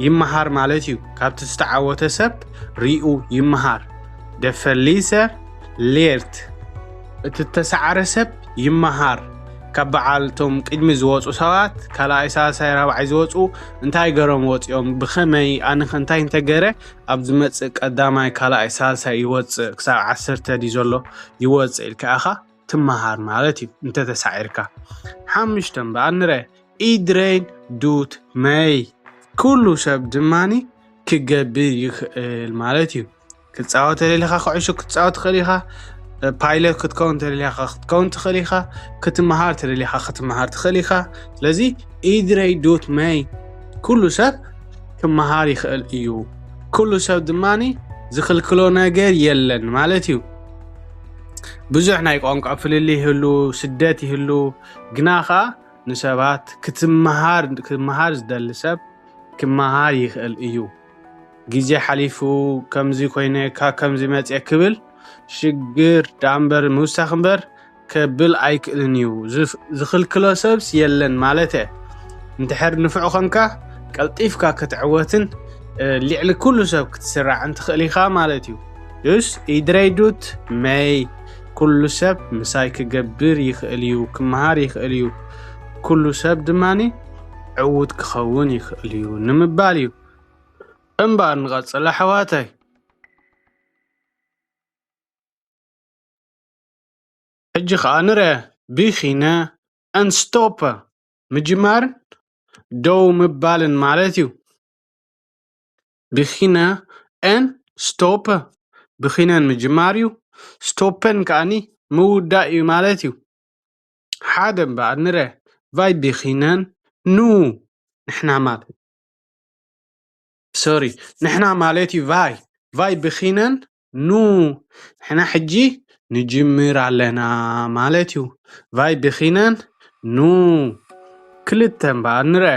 ይመሃር ማለት እዩ። ካብቲ ዝተዓወተ ሰብ ሪኡ ይመሃር። ደ ፈርሊዘር ሌርት። እቲ እተሰዓረ ሰብ ይመሃር። ካብ በዓል እቶም ቅድሚ ዝወጹ ሰባት፣ ካልኣይ፣ ሳልሳይ፣ ራብዓይ ዝወጹ እንታይ ገሮም ወጺኦም፣ ብኸመይ፣ ኣነኸ እንታይ እንተገረ ኣብ ዝመጽእ ቀዳማይ፣ ካልኣይ፣ ሳልሳይ ይወጽእ፣ ክሳብ ዓሰርተ ድዩ ዘሎ ይወጽእ ኢልካ ኢኻ ትመሃር ማለት እዩ፣ እንተተሳዒርካ። ሓሙሽተ እምበኣር ንርአ፣ ኢድረይን ዱት መይ፣ ኩሉ ሰብ ድማኒ ክገብር ይኽእል ማለት እዩ። ክትጻወት ተደሊኻ ኩዕሾ ክትጻወት ትኽእል ኢኻ። ፓይለት ክትከውን ተደሊኻ ክትከውን ትኽእል ኢኻ። ክትመሃር ተደሊኻ ክትመሃር ትኽእል ኢኻ። ስለዚ ኢድረይ ዱት መይ፣ ኩሉ ሰብ ክመሃር ይኽእል እዩ። ኩሉ ሰብ ድማኒ ዝኽልክሎ ነገር የለን ማለት እዩ። ብዙሕ ናይ ቋንቋ ፍልልይ ይህሉ፣ ስደት ይህሉ፣ ግና ኸኣ ንሰባት ክትመሃር፣ ክመሃር ዝደሊ ሰብ ክመሃር ይኽእል እዩ። ግዜ ሓሊፉ፣ ከምዚ ኮይነ፣ ካብ ከምዚ መጽየ ክብል ሽግር ደኣ እምበር ምውሳኽ እምበር ከብል ኣይክእልን እዩ። ዝፍ-፣ ዝኽልክሎ ሰብስ የለን ማለት እየ። እንድሕር ንፉዕ ኾንካ፣ ቀልጢፍካ ክትዕወትን፣ እ፣ ልዕሊ ኩሉ ሰብ ክትስራዕን ትኽእል ኢኻ ማለት እዩ። ዩስ ኢድረይዱት መይ ኩሉ ሰብ ምሳይ ክገብር ይኽእል እዩ፣ ክመሃር ይኽእል እዩ፣ ኩሉ ሰብ ድማ ዕዉት ክኸውን ይኽእል እዩ ንምባል እዩ። እምበኣር ንቐጽል ኣሕዋተይ። ሕጂ ኸኣ ንርአ። ቢኺነ፣ ኣንስቶፐ፣ ምጅማርን ደው ምባልን ማለት እዩ። ቢኺነ፣ ኣን፣ ስቶፐ፣ ቢኺነን ምጅማር እዩ። ስቶፐን ከኣኒ ምውዳእ እዩ ማለት እዩ። ሓደ እምበኣር ንርአ። ቫይ ቢኺነን፣ ኑ፣ ንሕና ማለት፣ ሶሪ፣ ንሕና ማለት እዩ። ቫይ፣ ቫይ ቢኺነን፣ ኑ፣ ንሕና ሕጂ ንጅምር ኣለና ማለት እዩ። ቫይ ቢኺነን፣ ኑ። ክልተ እምበኣር ንርአ።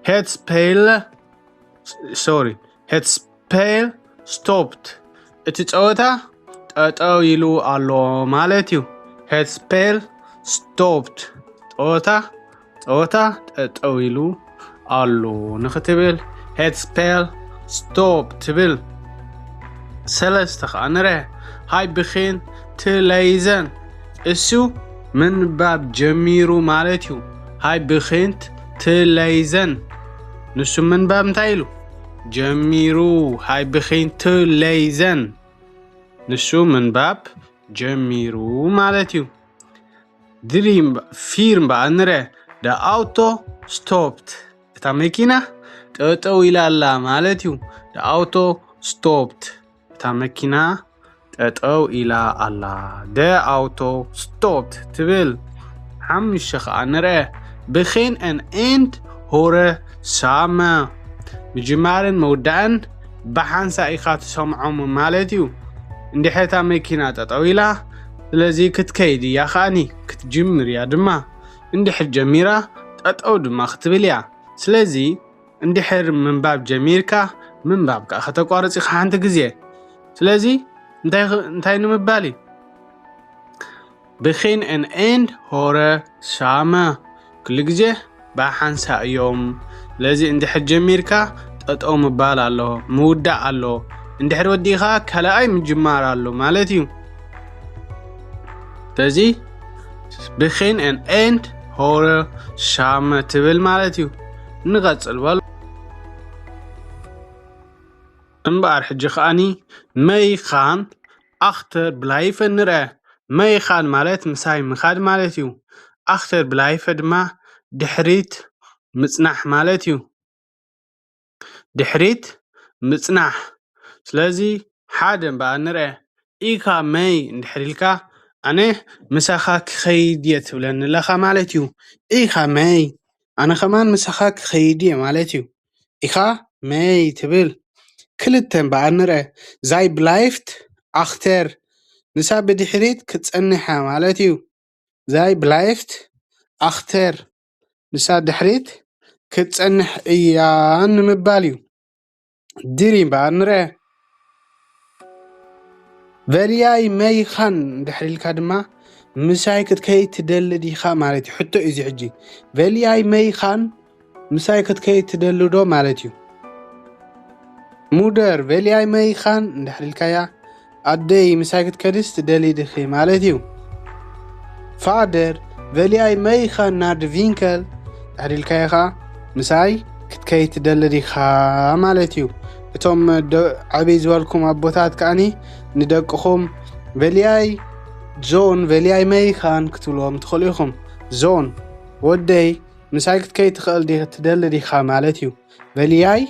ሄትስፔል፣ ሶሪ፣ ሄትስፔል ስቶፕት፣ እቲ ጸወታ ጠጠው ኢሉ ኣሎ ማለት እዩ። ሄትስፔል ስቶፕት፣ ጸወታ፣ ጸወታ ጠጠው ኢሉ ኣሎ ንኽትብል፣ ሄትስፔል ስቶፕ ትብል። ሰለስተ ኸኣ ንርአ። ሃይ ቢኺንት ሌይዘን፣ እሱ ምንባብ ጀሚሩ ማለት እዩ። ሃይ ቢኺንት ሌይዘን፣ ንሱ ምንባብ እንታይ ኢሉ ጀሚሩ? ሃይ ቢኺንት ሌይዘን፣ ንሱ ምንባብ ጀሚሩ ማለት እዩ። ድሪም ፊር እምበኣር ንርአ። ደ ኣውቶ ስቶፕት፣ እታ መኪና ጠጠው ኢላ ኣላ ማለት እዩ። ደ ኣውቶ ስቶፕት፣ እታ መኪና ጠጠው ኢላ ኣላ። ደ ኣውቶ ስቶፕት ትብል። ሓሙሽተ ኸኣ ንርአ። ቢኺን ኣን ኤንድ ሆረ ሳመ፣ ምጅማርን መውዳእን ብሓንሳእ ኢኻ ትሰምዖም ማለት እዩ። እንድሕር እታ መኪና ጠጠው ኢላ፣ ስለዚ ክትከይድ እያ ከኣኒ፣ ክትጅምር እያ ድማ። እንድሕር ጀሚራ፣ ጠጠው ድማ ክትብል እያ። ስለዚ እንድሕር ምንባብ ጀሚርካ፣ ምንባብ ከኣ ከተቋርጽ ኢኻ ሓንቲ ግዜ። ስለዚ እንታይ ኽ-፣ እንታይ ንምባል እዩ? ቢኺን ኣን ኤንድ ሆረ ሳመ፣ ኩሉ ግዜ ብሓንሳእ እዮም። ስለዚ እንድሕር ጀሚርካ ጠጠው ምባል ኣሎ፣ ምውዳእ ኣሎ። እንድሕር ወዲእኻ ካልኣይ ምጅማር ኣሎ ማለት እዩ። ስለዚ ቢኺን ኣን ኤንድ ሆረ ሳመ ትብል ማለት እዩ። ንቐጽል በሉ። እምበኣር ሕጂ ከኣኒ መይኻን ኣኽተር ብላይፈ ንርአ። መይኻን ማለት ምሳይ ምኻድ ማለት እዩ። ኣኽተር ብላይፈ ድማ ድሕሪት ምጽናሕ ማለት እዩ። ድሕሪት ምጽናሕ። ስለዚ ሓደ እምበኣር ንርአ። ኢኻ መይ እንድሕር ኢልካ፣ ኣነ ምሳኻ ክኸይድ እየ ትብለኒ ኣለኻ ማለት እዩ። ኢኻ መይ፣ ኣነ ኸማን ምሳኻ ክኸይድ እየ ማለት እዩ። ኢኻ መይ ትብል። ክልተ እምበኣር ንርአ። ዛይ ብላይፍት ኣኽተር፣ ንሳ ብድሕሪት ክትጸንሕ እያ ማለት እዩ። ዛይ ብላይፍት ኣኽተር፣ ንሳ ድሕሪት ክትጸንሕ እያ ንምባል እዩ። ድሪ እምበኣር ንርአ። ቨልያይ መይኻን እንድሕር ኢልካ ድማ ምሳይ ክትከይድ ትደሊ ዲኻ ማለት እዩ። ሕቶ እዩ እዚ ሕጂ። ቨልያይ መይኻን ምሳይ ክትከይድ ትደሊ ዶ ማለት እዩ። ሙደር ቨልያይ መይኻን እንድሕር ኢልካያ ኣደይ ምሳይ ክትከድስ ትደሊ ዲኺ ማለት እዩ። ፋደር ቨልያይ መይኻን ናድ ቪንከል እንድሕር ኢልካያ ኸዓ ምሳይ ክትከይድ ትደሊ ዲኻ ማለት እዩ። እቶም ደ-፣ ዕብይ ዝበልኩም ኣቦታት ከዓኒ ንደቅኹም ቨልያይ ዞን ቨልያይ መይኻን ክትብልዎም ትኽእሉ ኢኹም። ዞን ወደይ ምሳይ ክትከይድ ትኽእል ዲ-፣ ትደሊ ዲኻ ማለት እዩ። ቨልያይ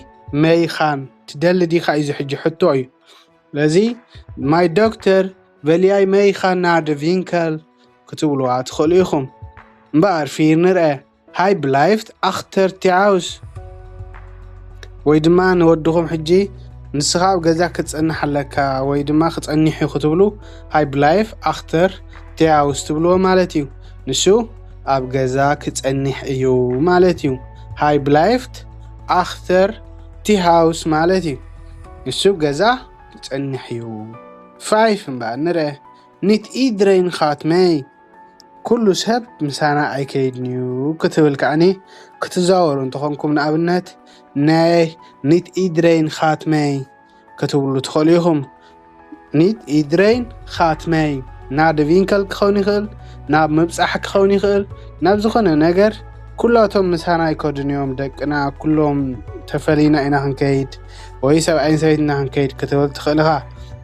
መይኻን ትደሊ ዲኻ እዩ እዚ ሕጂ ሕቶ እዩ። ስለዚ ማይ ዶክተር ቨልያይ መይኻን ናድ ቪንከል ክትብልዋ ትኽእሉ ኢኹም። እምበኣር ፊር ንርአ ሃይ ብላይፍት ኣኽተር ቲያውስ ወይ ድማ ንወድኹም ሕጂ ንስኻ ኣብ ገዛ ክትጸንሕ ኣለካ ወይ ድማ ክጸኒሕ እዩ ክትብሉ ሃይ ብላይፍ ኣኽተር ቲያውስ ትብልዎ ማለት እዩ። ንሱ ኣብ ገዛ ክጸኒሕ እዩ ማለት እዩ። ሃይ ብላይፍት ኣኽተር ቲሃውስ ማለት እዩ። ንሱ ገዛ ክጸንሕ እዩ። ፋይፍ እምበኣር ንርአ። ኒት ኢድረይን ኻትመይ፣ ኩሉ ሰብ ምሳና ኣይከይድን እዩ ክትብል ከዓኒ ክትዛወሩ እንተኾንኩም ንኣብነት ናይ ኒት ኢድረይን ኻትመይ ክትብሉ ትኽእሉ ኢኹም። ኒት ኢድረይን ኻትመይ። ናብ ቪንከል ክኸውን ይኽእል፣ ናብ ምብጻሕ ክኸውን ይኽእል፣ ናብ ዝኾነ ነገር። ኩላቶም ምሳና ኣይከዱን እዮም። ደቅና ኩሎም ተፈሊና ኢና ክንከይድ፣ ወይ ሰብኣይን ሰበይትና ክንከይድ ክትብል ትኽእል ኢኻ።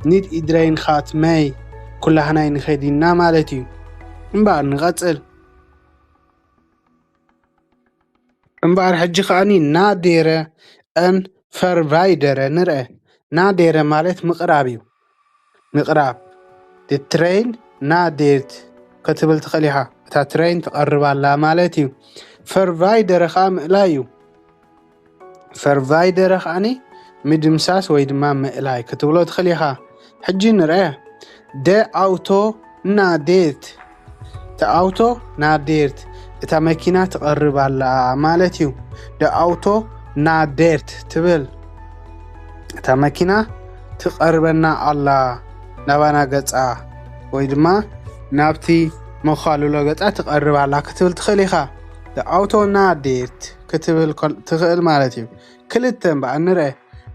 ኒት ኢድረይን ኻት መይ ኩላህናይ ንኸይድ ኢና ማለት እዩ። እምበኣር ንቐጽል። እምበኣር ሕጂ ከኣኒ ናዴረ እን ፈርቫይደረ ንርአ። ናዴረ ማለት ምቕራብ እዩ። ምቕራብ። ትሬን ናዴት ክትብል ትኽእል ኢኻ። እታ ትሬን ትቐርብ ኣላ ማለት እዩ። ፈርቫይደረ ኸኣ ምእላይ እዩ። ፈርቫይደረ ከኣኒ ምድምሳስ ወይ ድማ ምእላይ ክትብሎ ትኽእል ኢኻ። ሕጂ ንርአ። ደ ኣውቶ ናዴት። እቲ ኣውቶ ናዴርት፣ እታ መኪና ትቐርብ ኣላ ማለት እዩ። ደ ኣውቶ ናዴርት ትብል፣ እታ መኪና ትቐርበና ኣላ ናባና ገጻ፣ ወይ ድማ ናብቲ መዃልሎ ገጻ ትቐርብ ኣላ ክትብል ትኽእል ኢኻ። ደ ኣውቶ ናዴርት ክትብል ከል-፣ ትኽእል ማለት እዩ። ክልተ እምበኣር ንርአ።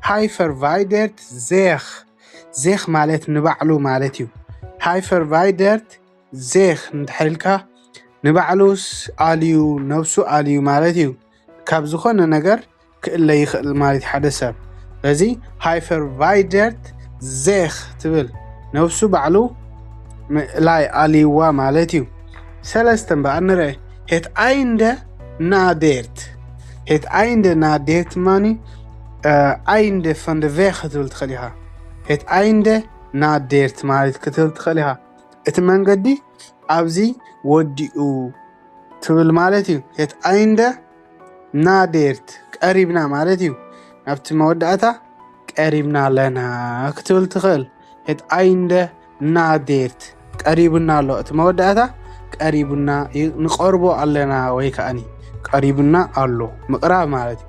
ሃይፈርቫይደርት ዜኽ። ዜኽ ማለት ንባዕሉ ማለት እዩ። ሃይፈርቫይደርት ዜኽ እንድሕር ኢልካ ንባዕሉስ ኣልዩ፣ ነብሱ ኣልዩ ማለት እዩ። ካብ ዝኾነ ነገር ክእለ ይኽእል ማለት እዩ ሓደ ሰብ። ስለዚ ሃይፈርቫይደርት ዜኽ ትብል ነብሱ ባዕሉ ምእላይ ኣልይዋ ማለት እዩ። ሰለስተ እምበኣር ንርአ። ሄት ኣይንደ ናዴርት። ሄት ኣይንደ ናዴርት ማኒ፣ እ፣ ኣይንደ ፈንደ ቬኽ ክትብል ትኽእል ኢኻ። ሄት ኣይንደ ናዴርት ማለት ክትብል ትኽእል ኢኻ። እቲ መንገዲ ኣብዚ ወዲኡ ትብል ማለት እዩ። ሄት ኣይንደ ናዴርት ቀሪብና ማለት እዩ። ናብቲ መወዳእታ ቀሪብና ኣለና ክትብል ትኽእል። ሄት ኣይንደ ናዴርት ቀሪቡና ኣሎ። እቲ መወዳእታ ቀሪቡና ይ-፣ ንቐርቦ ኣለና ወይ ከኣኒ ቀሪቡና ኣሎ። ምቕራብ ማለት እዩ።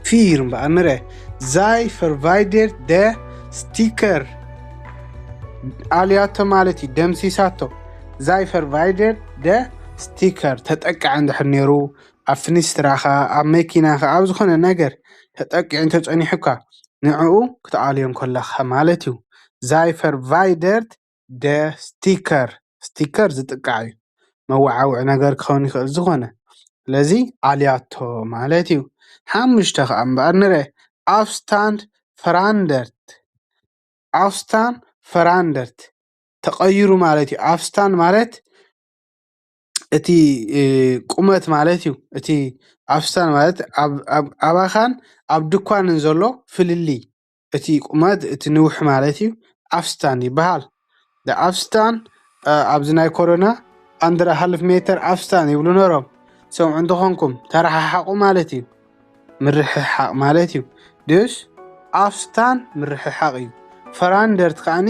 ፊር እምበኣር ንርአ። ዛይ ፈርቫይደር ደ ስቲከር ኣልያቶ ማለት እዩ፣ ደምሲሳቶ። ዛይ ፈርቫይደር ደ ስቲከር ተጠቃዒ እንድሕር ነይሩ፣ ኣብ ፍኒስትራኻ፣ ኣብ መኪናኻ፣ ኣብ ዝኾነ ነገር ተጠቂዑ እንተጸኒሑካ፣ ንዕኡ ክትኣልዮ እንከለኻ ማለት እዩ። ዛይ ፈርቫይደርት ደ ስቲከር፣ ስቲከር ዝጥቃዕ እዩ። መወዓውዒ ነገር ክኸውን ይኽእል ዝኾነ። ስለዚ ኣልያቶ ማለት እዩ። ሓሙሽተ ከኣ እምበኣር ንርአ። ኣፍስታንድ ፈራንደርት። ኣፍስታን ፈራንደርት ተቐይሩ ማለት እዩ። ኣፍስታን ማለት እቲ፣ እ፣ ቁመት ማለት እዩ። እቲ ኣፍስታን ማለት ኣብ፣ ኣብ፣ ኣባኻን ኣብ ድኳንን ዘሎ ፍልልይ፣ እቲ ቁመት፣ እቲ ንውሕ ማለት እዩ። ኣፍስታን ይበሃል። ኣፍስታን፣ እ፣ ኣብዚ ናይ ኮሮና ኣንድረ ሃልፍ ሜተር ኣፍስታን ይብሉ ነሮም። ሰምዑ እንተኾንኩም፣ ተረሓሓቑ ማለት እዩ። ምርሕሓቕ ማለት እዩ። ድዩስ? ኣፍስታን ምርሕሓቕ እዩ። ፈራንደርት ከኣኒ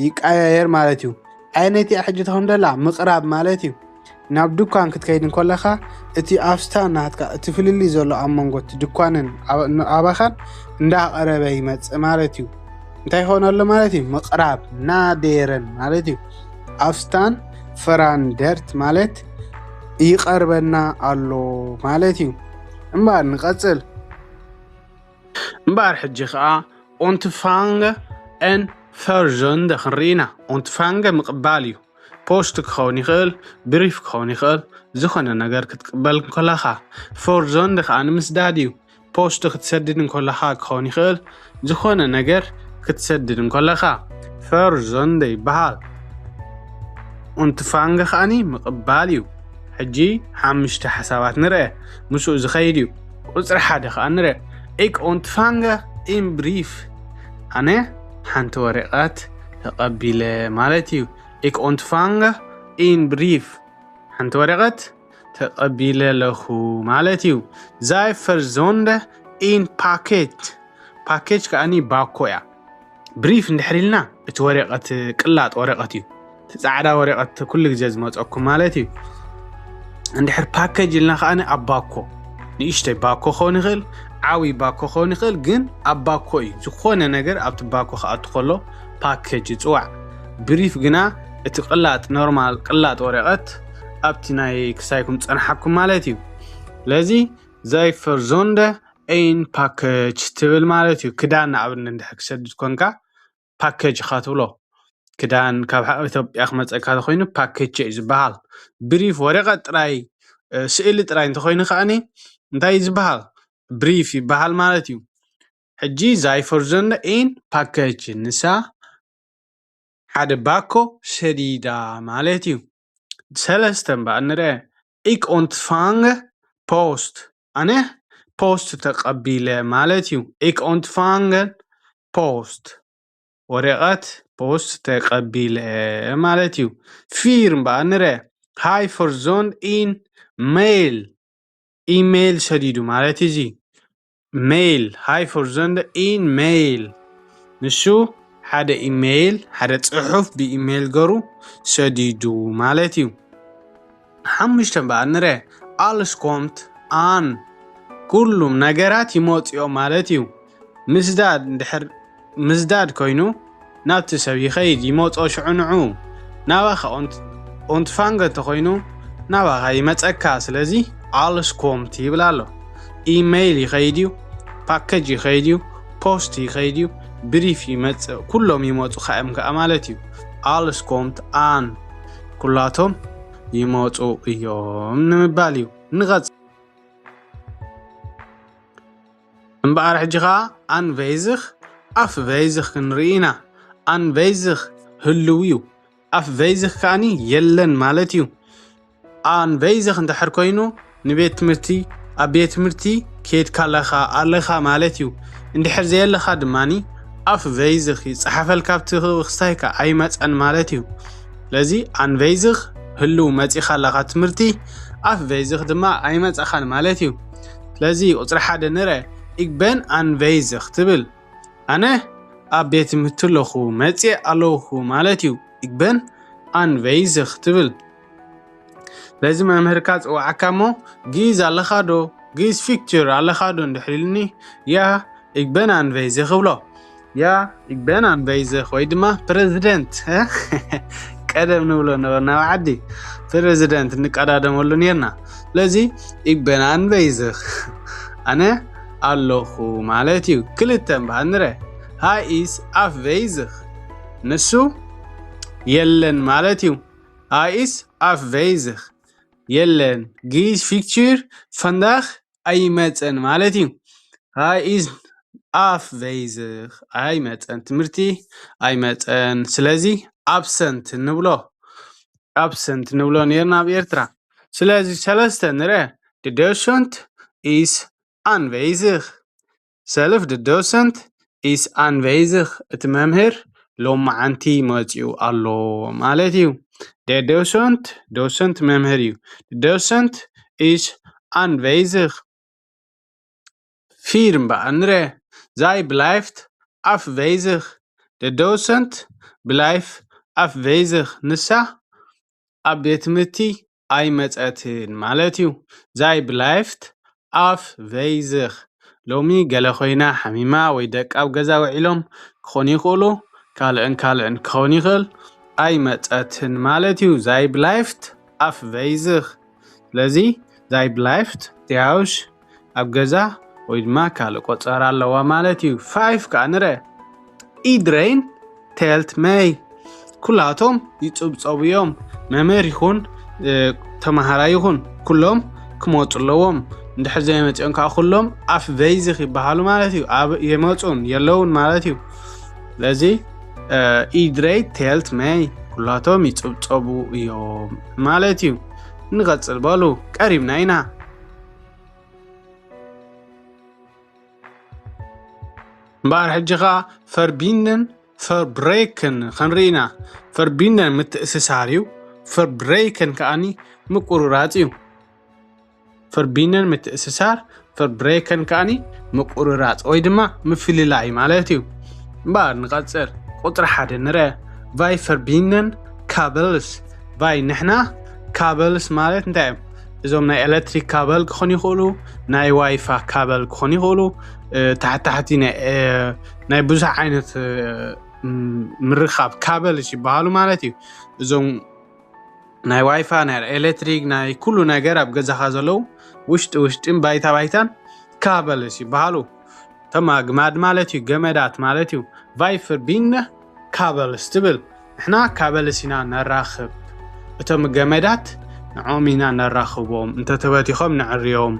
ይቀያየር ማለት እዩ። ኣየነይቲ እያ ሕጂ ትኸውን ደላ? ምቕራብ ማለት እዩ። ናብ ድኳን ክትከይድ እንከለኻ፣ እቲ ኣፍስታን ናትካ፣ እቲ ፍልልይ ዘሎ ኣብ መንጎ እቲ ድኳንን ኣብ-፣ ን-፣ ኣባኻን እንዳቐረበ ይመጽእ ማለት እዩ። እንታይ ይኸውን ኣሎ ማለት እዩ? ምቕራብ፣ ናዴረን ማለት እዩ። ኣፍስታን ፈራንደርት ማለት ይቐርበና ኣሎ ማለት እዩ። እምበኣር ንቐጽል። እምበኣር ሕጂ ኸኣ ኦንትፋንገ ኤን ፈርዞንደ ክንርኢ ኢና። ኦንትፋንገ ምቕባል እዩ። ፖስት ክኸውን ይኽእል፣ ብሪፍ ክኸውን ይኽእል፣ ዝኾነ ነገር ክትቅበል እንከለኻ። ፈርዞንደ ኸኣ ንምስዳድ እዩ። ፖስት ክትሰድድ እንከለኻ ክኸውን ይኽእል፣ ዝኾነ ነገር ክትሰድድ እንከለኻ። ፈርዞንደ ይበሃል። ኦንትፋንገ ከኣኒ ምቕባል እዩ። ሕጂ ሓሙሽተ ሓሳባት ንርአ፣ ምስኡ ዝኸይድ እዩ። ቁጽሪ ሓደ ከኣ ንርአ። ኢክ ኦንትፋንገ ኢን ብሪፍ። ኣነ ሓንቲ ወረቐት ተቐቢለ ማለት እዩ። ኢክ ኦንትፋንገ ኢን ብሪፍ። ሓንቲ ወረቐት ተቐቢለ ኣለኹ ማለት እዩ። ዛይ ፈርዞንደ ኢን ፓኬት። ፓኬጅ ከኣኒ ባኮ እያ። ብሪፍ እንድሕር ኢልና እቲ ወረቐት ቅላጥ ወረቐት እዩ። እቲ ጻዕዳ ወረቐት ኩሉ ግዜ ዝመጸኩም ማለት እዩ። እንድሕር ፓኬጅ ኢልና ከኣኒ ኣብ ባኮ፣ ንእሽተይ ባኮ ክኸውን ይኽእል፣ ዓብዪ ባኮ ክኸውን ይኽእል፣ ግን ኣብ ባኮ እዩ። ዝኾነ ነገር ኣብቲ ባኮ ክኣቱ ከሎ ፓኬጅ ይጽዋዕ። ብሪፍ ግና እቲ ቅላጥ፣ ኖርማል ቅላጥ ወረቐት ኣብቲ ናይ ክሳይኩም ጸንሓኩም ማለት እዩ። ስለዚ፣ ዘይፈርዞንደ ኤን ፓኬጅ ትብል ማለት እዩ። ክዳን ንኣብነት እንድሕር ክሰድድ ኮንካ፣ ፓኬጅ ኢኻ ትብሎ። ክዳን ካብ ኢትዮጵያ ክመፀካ ተኮይኑ ፓኬጅ እዩ ዝበሃል። ብሪፍ ወረቀት ጥራይ ስእሊ ጥራይ እንተኮይኑ ከዓኒ እንታይ እዩ ዝበሃል? ብሪፍ ይበሃል ማለት እዩ። ሕጂ ዛይ ፈርዘንደ ኢን ፓኬጅ ንሳ ሓደ ባኮ ሰዲዳ ማለት እዩ። ሰለስተ እምበኣር ንርአ። ኢክ ኦንትፋንገ ፖስት፣ ኣነ ፖስት ተቐቢለ ማለት እዩ። ኢክ ኦንትፋንገ ፖስት፣ ወረቐት ፖስት ተቐቢለ ማለት እዩ። ፊር እምበኣር ንርአ። ሃይ ፈርዞንድ ኢን ሜይል፣ ኢሜይል ሰዲዱ ማለት እዚ። ሜይል፣ ሃይ ፈርዞንደ ኢን ሜይል፣ ንሱ ሓደ ኢሜይል፣ ሓደ ጽሑፍ ብኢሜይል ገሩ ሰዲዱ ማለት እዩ። ሓሙሽተ እምበኣር ንረ። ኣልስ ኮምት ኣን፣ ኩሉም ነገራት ይመጽኦ ማለት እዩ። ምስዳድ እንድሕር ምስዳድ ኮይኑ ናብቲ ሰብ ይኸይድ፣ ይመጾ ሽዑ ንዑ። ናባኻ ኦንት- ኦንትፋንገ እንተኾይኑ ናባኻ ይመጸካ። ስለዚ ኣልስ ኮምት ይብል ኣሎ። ኢሜይል ይኸይድ እዩ፣ ፓኬጅ ይኸይድ እዩ፣ ፖስት ይኸይድ እዩ፣ ብሪፍ ይመጽእ፣ ኩሎም ይመጹ ካዮም ከኣ ማለት እዩ። ኣልስ ኮምት ኣን፣ ኩላቶም ይመጹ እዮም ንምባል እዩ። ንቐጽል። እምበኣር ሕጂ ኸኣ ኣንቨይዝኽ ኣፍቨይዝኽ ክንርኢ ኢና። ኣንቨይዝኽ ህልው እዩ። ኣፍቨይዝኽ ከኣኒ የለን ማለት እዩ። ኣንቨይዝኽ እንድሕር ኮይኑ ንቤት ትምህርቲ፣ ኣብ ቤት ትምህርቲ ከይድካ ኣለኻ፣ ኣለኻ ማለት እዩ። እንድሕር ዘየለኻ ድማኒ ኣፍቨይዝኽ ይጸሓፈልካ ኣብቲ ክስታይካ ኣይመጸን ማለት እዩ። ስለዚ ኣንቨይዝኽ ህልው መጺኻ ኣለኻ ትምህርቲ፣ ኣፍቨይዝኽ ድማ ኣይመጸኻን ማለት እዩ። ስለዚ ቁጽሪ ሓደ ንረ፣ ኢግበን ኣንቨይዝኽ ትብል። ኣነ ኣብ ቤት ትምህርቲ ኣለኹ፣ መጽየ ኣለኹ ማለት እዩ። ኢግበን ኣንቨይዝኽ ትብል። ስለዚ መምህርካ ጽዋዓካ እሞ፣ ግይዝ ኣለኻ ዶ? ግይዝ ፊክቸር ኣለኻ ዶ? እንድሕር ኢሉኒ፣ ያ ኢግበን ኣንቨይዝኽ እብሎ። ያ ኢግበን ኣንቨይዝኽ ወይ ድማ ፕረዚደንት፣ እ? ቀደም ንብሎ ነበርና ኣብ ዓዲ። ፕረዚደንት ንቀዳደመሉ ኔርና። ስለዚ ኢግበን ኣንቨይዝኽ፣ ኣነ ኣለኹ ማለት እዩ። ክልተ እምበኣር ንረ፣ ሃይ ኢስ ኣፍቨይዝኽ፣ ንሱ የለን ማለት እዩ። ሃይ ኢስ ኣፍቨይዝኽ፣ የለን። ግይዝ ፊክቸር ፈንዳኽ ኣይመጸን ማለት እዩ። ሃይ ኢስ ኣፍቨይዝኽ፣ ኣይመጸን፣ ትምህርቲ ኣይመጸን። ስለዚ ኣብሰንት ንብሎ፣ ኣብሰንት ንብሎ ኔርና ኣብ ኤርትራ። ስለዚ ሰለስተ ንረ፣ ደ ዶሰንት ኢስ ኣንቨይዝኽ፣ ሰልፍ ደ ዶሰንት ኢስ ኣንቨይዝኽ፣ እቲ መምህር ሎማዓንቲ መጺኡ ኣሎ ማለት እዩ። ደ ዶሰንት፣ ዶሰንት መምህር እዩ። ደ ዶሰንት ኢስ ኣንቨይዝኽ፣ ፊር እምበኣር ንረ፣ ዛይ ብላይፍት ኣፍቨይዝኽ፣ ደ ዶሰንት ብላይፍ ኣፍቨይዝኽ፣ ንሳ ኣብ ቤት ትምህርቲ ኣይመጸትን ማለት እዩ። ዛይ ብላይፍት ኣፍቨይዝኽ፣ ሎሚ ገለ ኮይና ሓሚማ ወይ ደቂ ኣብ ገዛ ውዒሎም ክኾኑ ይኽእሉ፣ ካልእን ካልእን ክኸውን ይኽእል፣ ኣይመጸትን ማለት እዩ። ዛይ ብላይፍት ኣፍቨይዝኽ። ስለዚ ዛይ ብላይፍት ዲያውሽ ኣብ ገዛ ወይ ድማ ካልእ ቆጸራ ኣለዋ ማለት እዩ። ፋይፍ ከኣ ንረ፣ ኢድረይን ቴልት መይ፣ ኩላቶም ይጽብጸቡ እዮም። መምህር ይኹን፣ እ፣ ተማሃራይ ይኹን፣ ኩሎም ክመጹ ኣለዎም። እንድሕር ዘይመጺኦም ከኣ ኩሎም ኣፍቨይዝኽ ይበሃሉ ማለት እዩ። ኣብ የመጹን የለውን ማለት እዩ። ስለዚ፣ እ፣ ኢድረይ ቴልት መይ፣ ኩላቶም ይጽብጸቡ እዮም ማለት እዩ። ንቐጽል በሉ፣ ቀሪብና ኢና። እምበኣር ሕጂ ኸኣ ፈርቢንን ፈርብሬክን ክንርኢ ኢና። ፈርቢንን ምትእስሳር እዩ። ፈርብሬክን ከኣኒ ምቁርራጽ እዩ። ፈርቢንን ምትእስሳር፣ ፈርብሬክን ከኣኒ ምቁርራጽ ወይ ድማ ምፍልላይ ማለት እዩ። እምበኣር ንቐጽል። ቁጽሪ ሓደ ንርአ። ቫይ ፈርቢንን ካበልስ። ቫይ ንሕና፣ ካበልስ ማለት እንታይ እዮም? እዞም ናይ ኤሌክትሪክ ካበል ክኾኑ ይኽእሉ፣ ናይ ዋይፋ ካበል ክኾኑ ይኽእሉ፣ እ፣ ታሕቲ ታሕቲ ናይ፣ እ፣ ናይ ብዙሕ ዓይነት፣ እ፣ ም-፣ ምርኻብ ካበልስ ይበሃሉ ማለት እዩ። እዞም ናይ ዋይፋ፣ ናይ ኤሌክትሪክ፣ ናይ ኩሉ ነገር ኣብ ገዛኻ ዘለዉ ውሽጢ ውሽጢን ባይታ ባይታን ካበልስ ይበሃሉ። እቶም ኣግማድ ማለት እዩ፣ ገመዳት ማለት እዩ። ቫይ ፈርቢነ ካበልስ ትብል። ንሕና ካበልስ ኢና ነራኽብ። እቶም ገመዳት ንዖም ኢና ነራኽቦም። እንተተበቲኾም ንዕርዮም።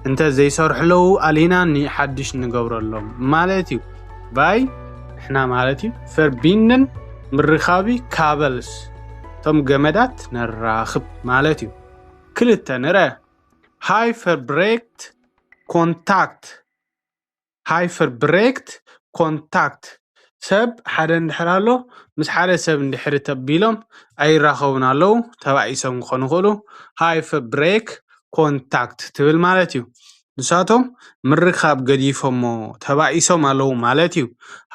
እንተ ዘይሰርሑ ኣለዉ ኣሊና ንሓድሽ ንገብረሎም ማለት እዩ። ባይ ንሕና ማለት እዩ። ፈርቢንን ምርኻቢ ካበልስ እቶም ገመዳት ነራኽብ ማለት እዩ። ክልተ ንረ ሃይፈርብሬክት ኮንታክት ሃይፈርብሬክት ኮንታክት ሰብ ሓደ እንድሕር ኣሎ ምስ ሓደ ሰብ እንድሕር ተቢሎም ኣይራኸቡን ኣለዉ ተባኢሶም ክኾኑ ይኽእሉ። ሃይፈርብሬክ ኮንታክት ትብል ማለት እዩ። ንሳቶም ምርኻብ ገዲፎሞ ተባኢሶም ኣለዉ ማለት እዩ።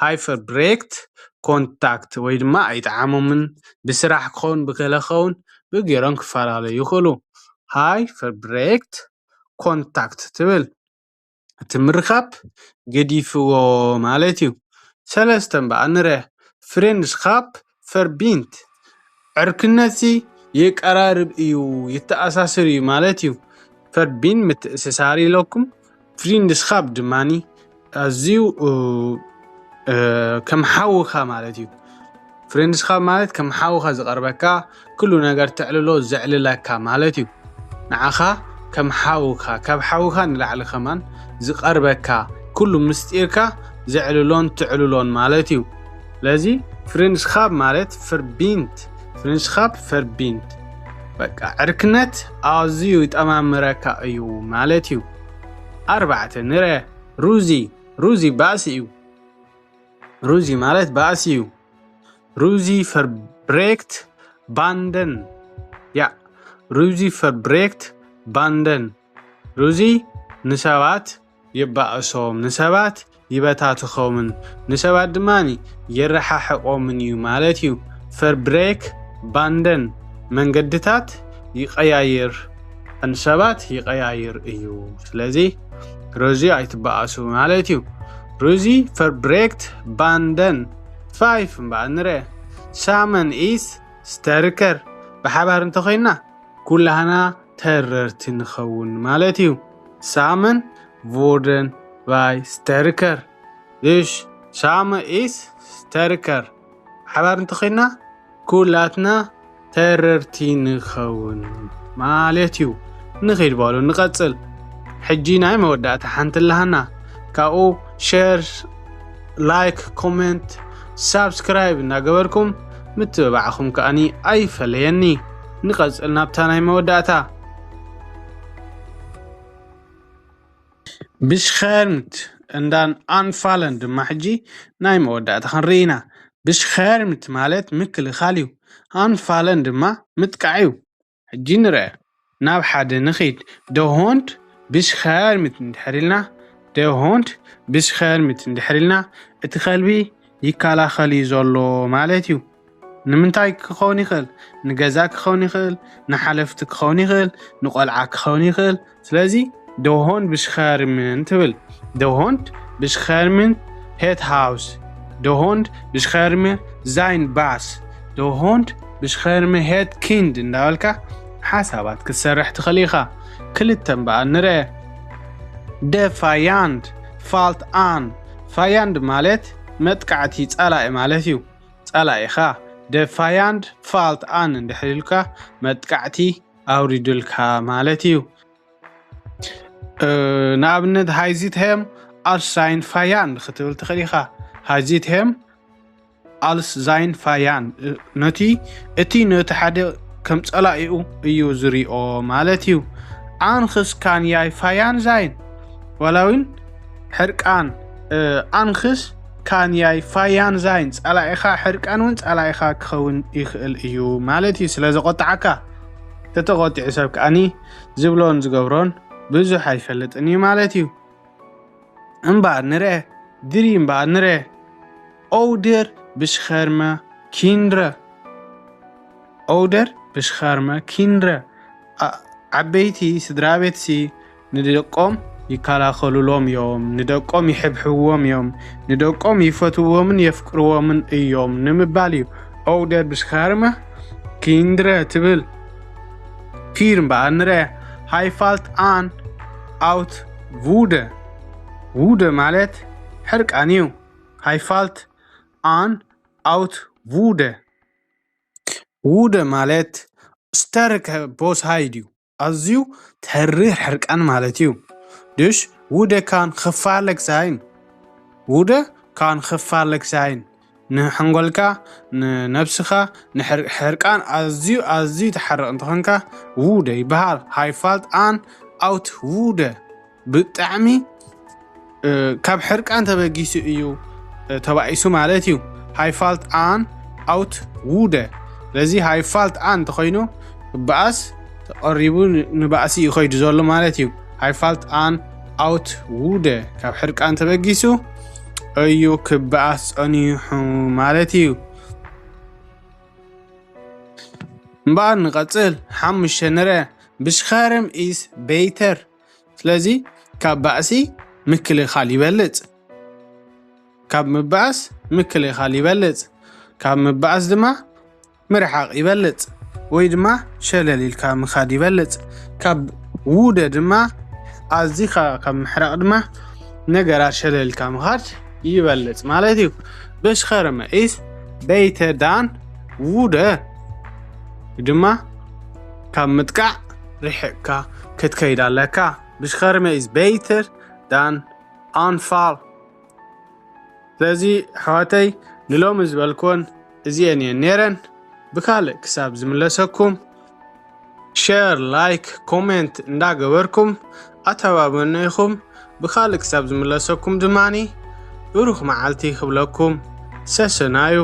ሃይፈርብሬክት ኮንታክት ወይ ድማ ኣይጠዓሞምን ብስራሕ ክኸውን ብገለ ክኸውን ብገይሮም ክፈላለዩ ይኽእሉ። ሃይፈርብሬክት ኮንታክት ትብል እቲ ምርኻብ ገዲፍዎ ማለት እዩ። ሰለስተ እምበኣር ንረ ፍሬንድስኻፕ ፈርቢንት ዕርክነትሲ የቀራርብ እዩ የተኣሳስር እዩ ማለት እዩ። ፈርቢን ምትእስሳር ኢለኩም ፍሪንድስኻፕ ድማኒ ኣዝዩ ከም ሓውኻ ማለት እዩ። ፍሬንድስኻፕ ማለት ከም ሓውኻ ዝቐርበካ ኩሉ ነገር ተዕልሎ ዘዕልለካ ማለት እዩ። ንዓኻ ከም ሓውካ ካብ ሓውካ ንላዕሊ ከማን ዝቐርበካ ኩሉ ምስጢርካ ዘዕልሎን ትዕልሎን ማለት እዩ። ስለዚ ፍሬንድስኻፕ ማለት ፍርቢንት ፍሬንድስኻፕ ፈርቢንት በቃ ዕርክነት ኣዝዩ ይጠማምረካ እዩ ማለት እዩ። ኣርባዕተ ንረ ሩዚ ሩዚ ባእሲ እዩ። ሩዚ ማለት ባእሲ እዩ። ሩዚ ፈርብሬክት ባንደን ያ ሩዚ ፈርብሬክት ባንደን ሩዚ ንሰባት የባእሶም ንሰባት ይበታትኾምን ንሰባት ድማ የረሓሕቆምን እዩ ማለት እዩ። ፈርብሬክ ባንደን መንገድታት ይቀያይር ንሰባት ይቀያይር እዩ። ስለዚ ሩዚ ኣይትበኣሱ ማለት እዩ። ሩዚ ፈርብሬክት ባንደን ፋይፍ እምበኣር ንረ ሳመን ኢስ ስተርከር ብሓባር እንተኾይንና ኩላህና ተረርቲ ንኸውን ማለት እዩ። ሳመን ቮርደን ባይ ስተርከር እሽ ሳመ ኢስ ስተርከር ሓባር እንተኾይንና ኩላትና ተረርቲ ንኸውን ማለት እዩ። ንኺድ በሉ ንቐጽል። ሕጂ ናይ መወዳእታ ሓንቲ ኣለሃና። ካብኡ ሸር፣ ላይክ፣ ኮሜንት፣ ሳብስክራይብ እናገበርኩም ምትብባዕኹም ከኣኒ ኣይፈለየኒ። ንቐጽል ናብታ ናይ መወዳእታ። ብሽኸርምት እንዳን ኣንፋለን ድማ ሕጂ ናይ መወዳእታ ክንርኢ ኢና። ብሽኸርምት ማለት ምክልኻል እዩ። ኣንፋለን ድማ ምጥቃዕ እዩ። ሕጂ ንርአ ናብ ሓደ ንኺድ። ደሆንድ ብሽኸርምት እንድሕር ኢልና ደሆንድ ብሽኸርምት እንድሕር ኢልና እቲ ከልቢ ይከላኸል እዩ ዘሎ ማለት እዩ። ንምንታይ ክኸውን ይኽእል? ንገዛ ክኸውን ይኽእል፣ ንሓለፍቲ ክኸውን ይኽእል፣ ንቆልዓ ክኸውን ይኽእል። ስለዚ ደሆንድ ብሽኸርምን ትብል። ደሆንድ ብሽኸርምን ሄት ሃውስ፣ ደሆንድ ብሽኸርምን ዛይን ባስ፣ ደሆንድ ብሽኸርምን ሄት ኪንድ እንዳበልካ ሓሳባት ክትሰርሕ ትኽእል ኢኻ። ክልተ እምበኣር ንርአ። ደ ፋያንድ ፋልት ኣን ፋያንድ ማለት መጥቃዕቲ ጸላኢ ማለት እዩ። ጸላኢኻ ደ ፋያንድ ፋልት ኣን እንድሕር ኢልካ መጥቃዕቲ ኣውሪዱልካ ማለት እዩ። ንኣብነት ሃይዚት ሄም ኣልስ ዛይን ፋያን ክትብል ትኽእል ኢኻ። ሃይዚት ሄም ኣልስ ዛይን ፋያን ነቲ እቲ ነቲ ሓደ ከም ጸላኢኡ እዩ ዝሪኦ ማለት እዩ። ኣንክስ ካንያይ ፋያን ዛይን ዋላ እውን ሕርቃን ኣንክስ ካንያይ ፋያን ዛይን ጸላኢኻ ሕርቃን እውን ጸላኢኻ ክኸውን ይኽእል እዩ ማለት እዩ። ስለ ዘቆጥዓካ ተተቆጢዑ ሰብ ከኣኒ ዝብሎን ዝገብሮን ብዙሕ ኣይፈልጥን እዩ ማለት እዩ። እምበኣር ንርአ ድሪ እምበኣር ንርአ ኦውደር ብሽኸርመ ኪንድረ ኦውደር ብሽኸርመ ኪንድረ ዓበይቲ ስድራ ቤትሲ ንደቆም ይከላኸሉሎም እዮም፣ ንደቆም ይሕብሕብዎም እዮም፣ ንደቆም ይፈትውዎምን የፍቅርዎምን እዮም ንምባል እዩ። ኦውደር ብሽኸርመ ኪንድረ ትብል ፊር እምበኣር ንርአ ሃይፋልት ኣን ኣውት ዉደ። ዉደ ማለት ሕርቃን እዩ። ሃይፋልት ኣን ኣውት ዉደ። ውደ ማለት ስተርከ ቦስሃይድ እዩ። ኣዝዩ ተሪር ሕርቃን ማለት እዩ። ድሽ ውደ ካን ክፋለክ ሳይን ውደ ካን ክፋለክ ሳይን ንሐንጎልካ ንነብስኻ ንሕርቃን ኣዝዩ ኣዝዩ ተሓርቕ እንተኾንካ ውደ ይበሃል። ሃይፋልት ኣን ኣውት ውደ ብጣዕሚ ካብ ሕርቃን ተበጊሱ እዩ ተባኢሱ ማለት እዩ። ሃይፋልት ኣን ኣውት ውደ። ስለዚ ሃይፋልት ኣን እንተኾይኑ ክበኣስ ተቐሪቡ ንባእሲ እዩ ከይዱ ዘሎ ማለት እዩ። ሃይፋልት ኣን ኣውት ውደ ካብ ሕርቃን ተበጊሱ እዩ ክበኣስ ጸኒሑ ማለት እዩ። እምበኣር ንቐጽል ሓሙሽተ ንረ ብሽኸርም ኢስ ቤይተር። ስለዚ ካብ ባእሲ ምክልኻል ይበልጽ። ካብ ምባእስ ምክልኻል ይበልጽ። ካብ ምባእስ ድማ ምርሓቕ ይበልጽ ወይ ድማ ሸለል ኢልካ ምኻድ ይበልጽ። ካብ ውደ ድማ ኣዚኻ ካብ ምሕራቕ ድማ ነገራት ሸለል ኢልካ ምኻድ ይበልጽ ማለት እዩ። ብሽኸርመ ኢስ ቤይተ ዳን ውደ ድማ ካብ ምጥቃዕ ርሕቅካ ክትከይድ ኣለካ። ብሽኸርመ ኢስ ቤይተር ዳን ኣንፋል። ስለዚ ኣሕዋተይ ንሎሚ ዝበልክወን እዚአን እየን ነይረን። ብካልእ ክሳብ ዝምለሰኩም ሸር፣ ላይክ፣ ኮሜንት እንዳገበርኩም ኣተባብዑና ኢኹም። ብካልእ ክሳብ ዝምለሰኩም ድማኒ ብሩኽ መዓልቲ ክብለኩም ሰሰናዩ።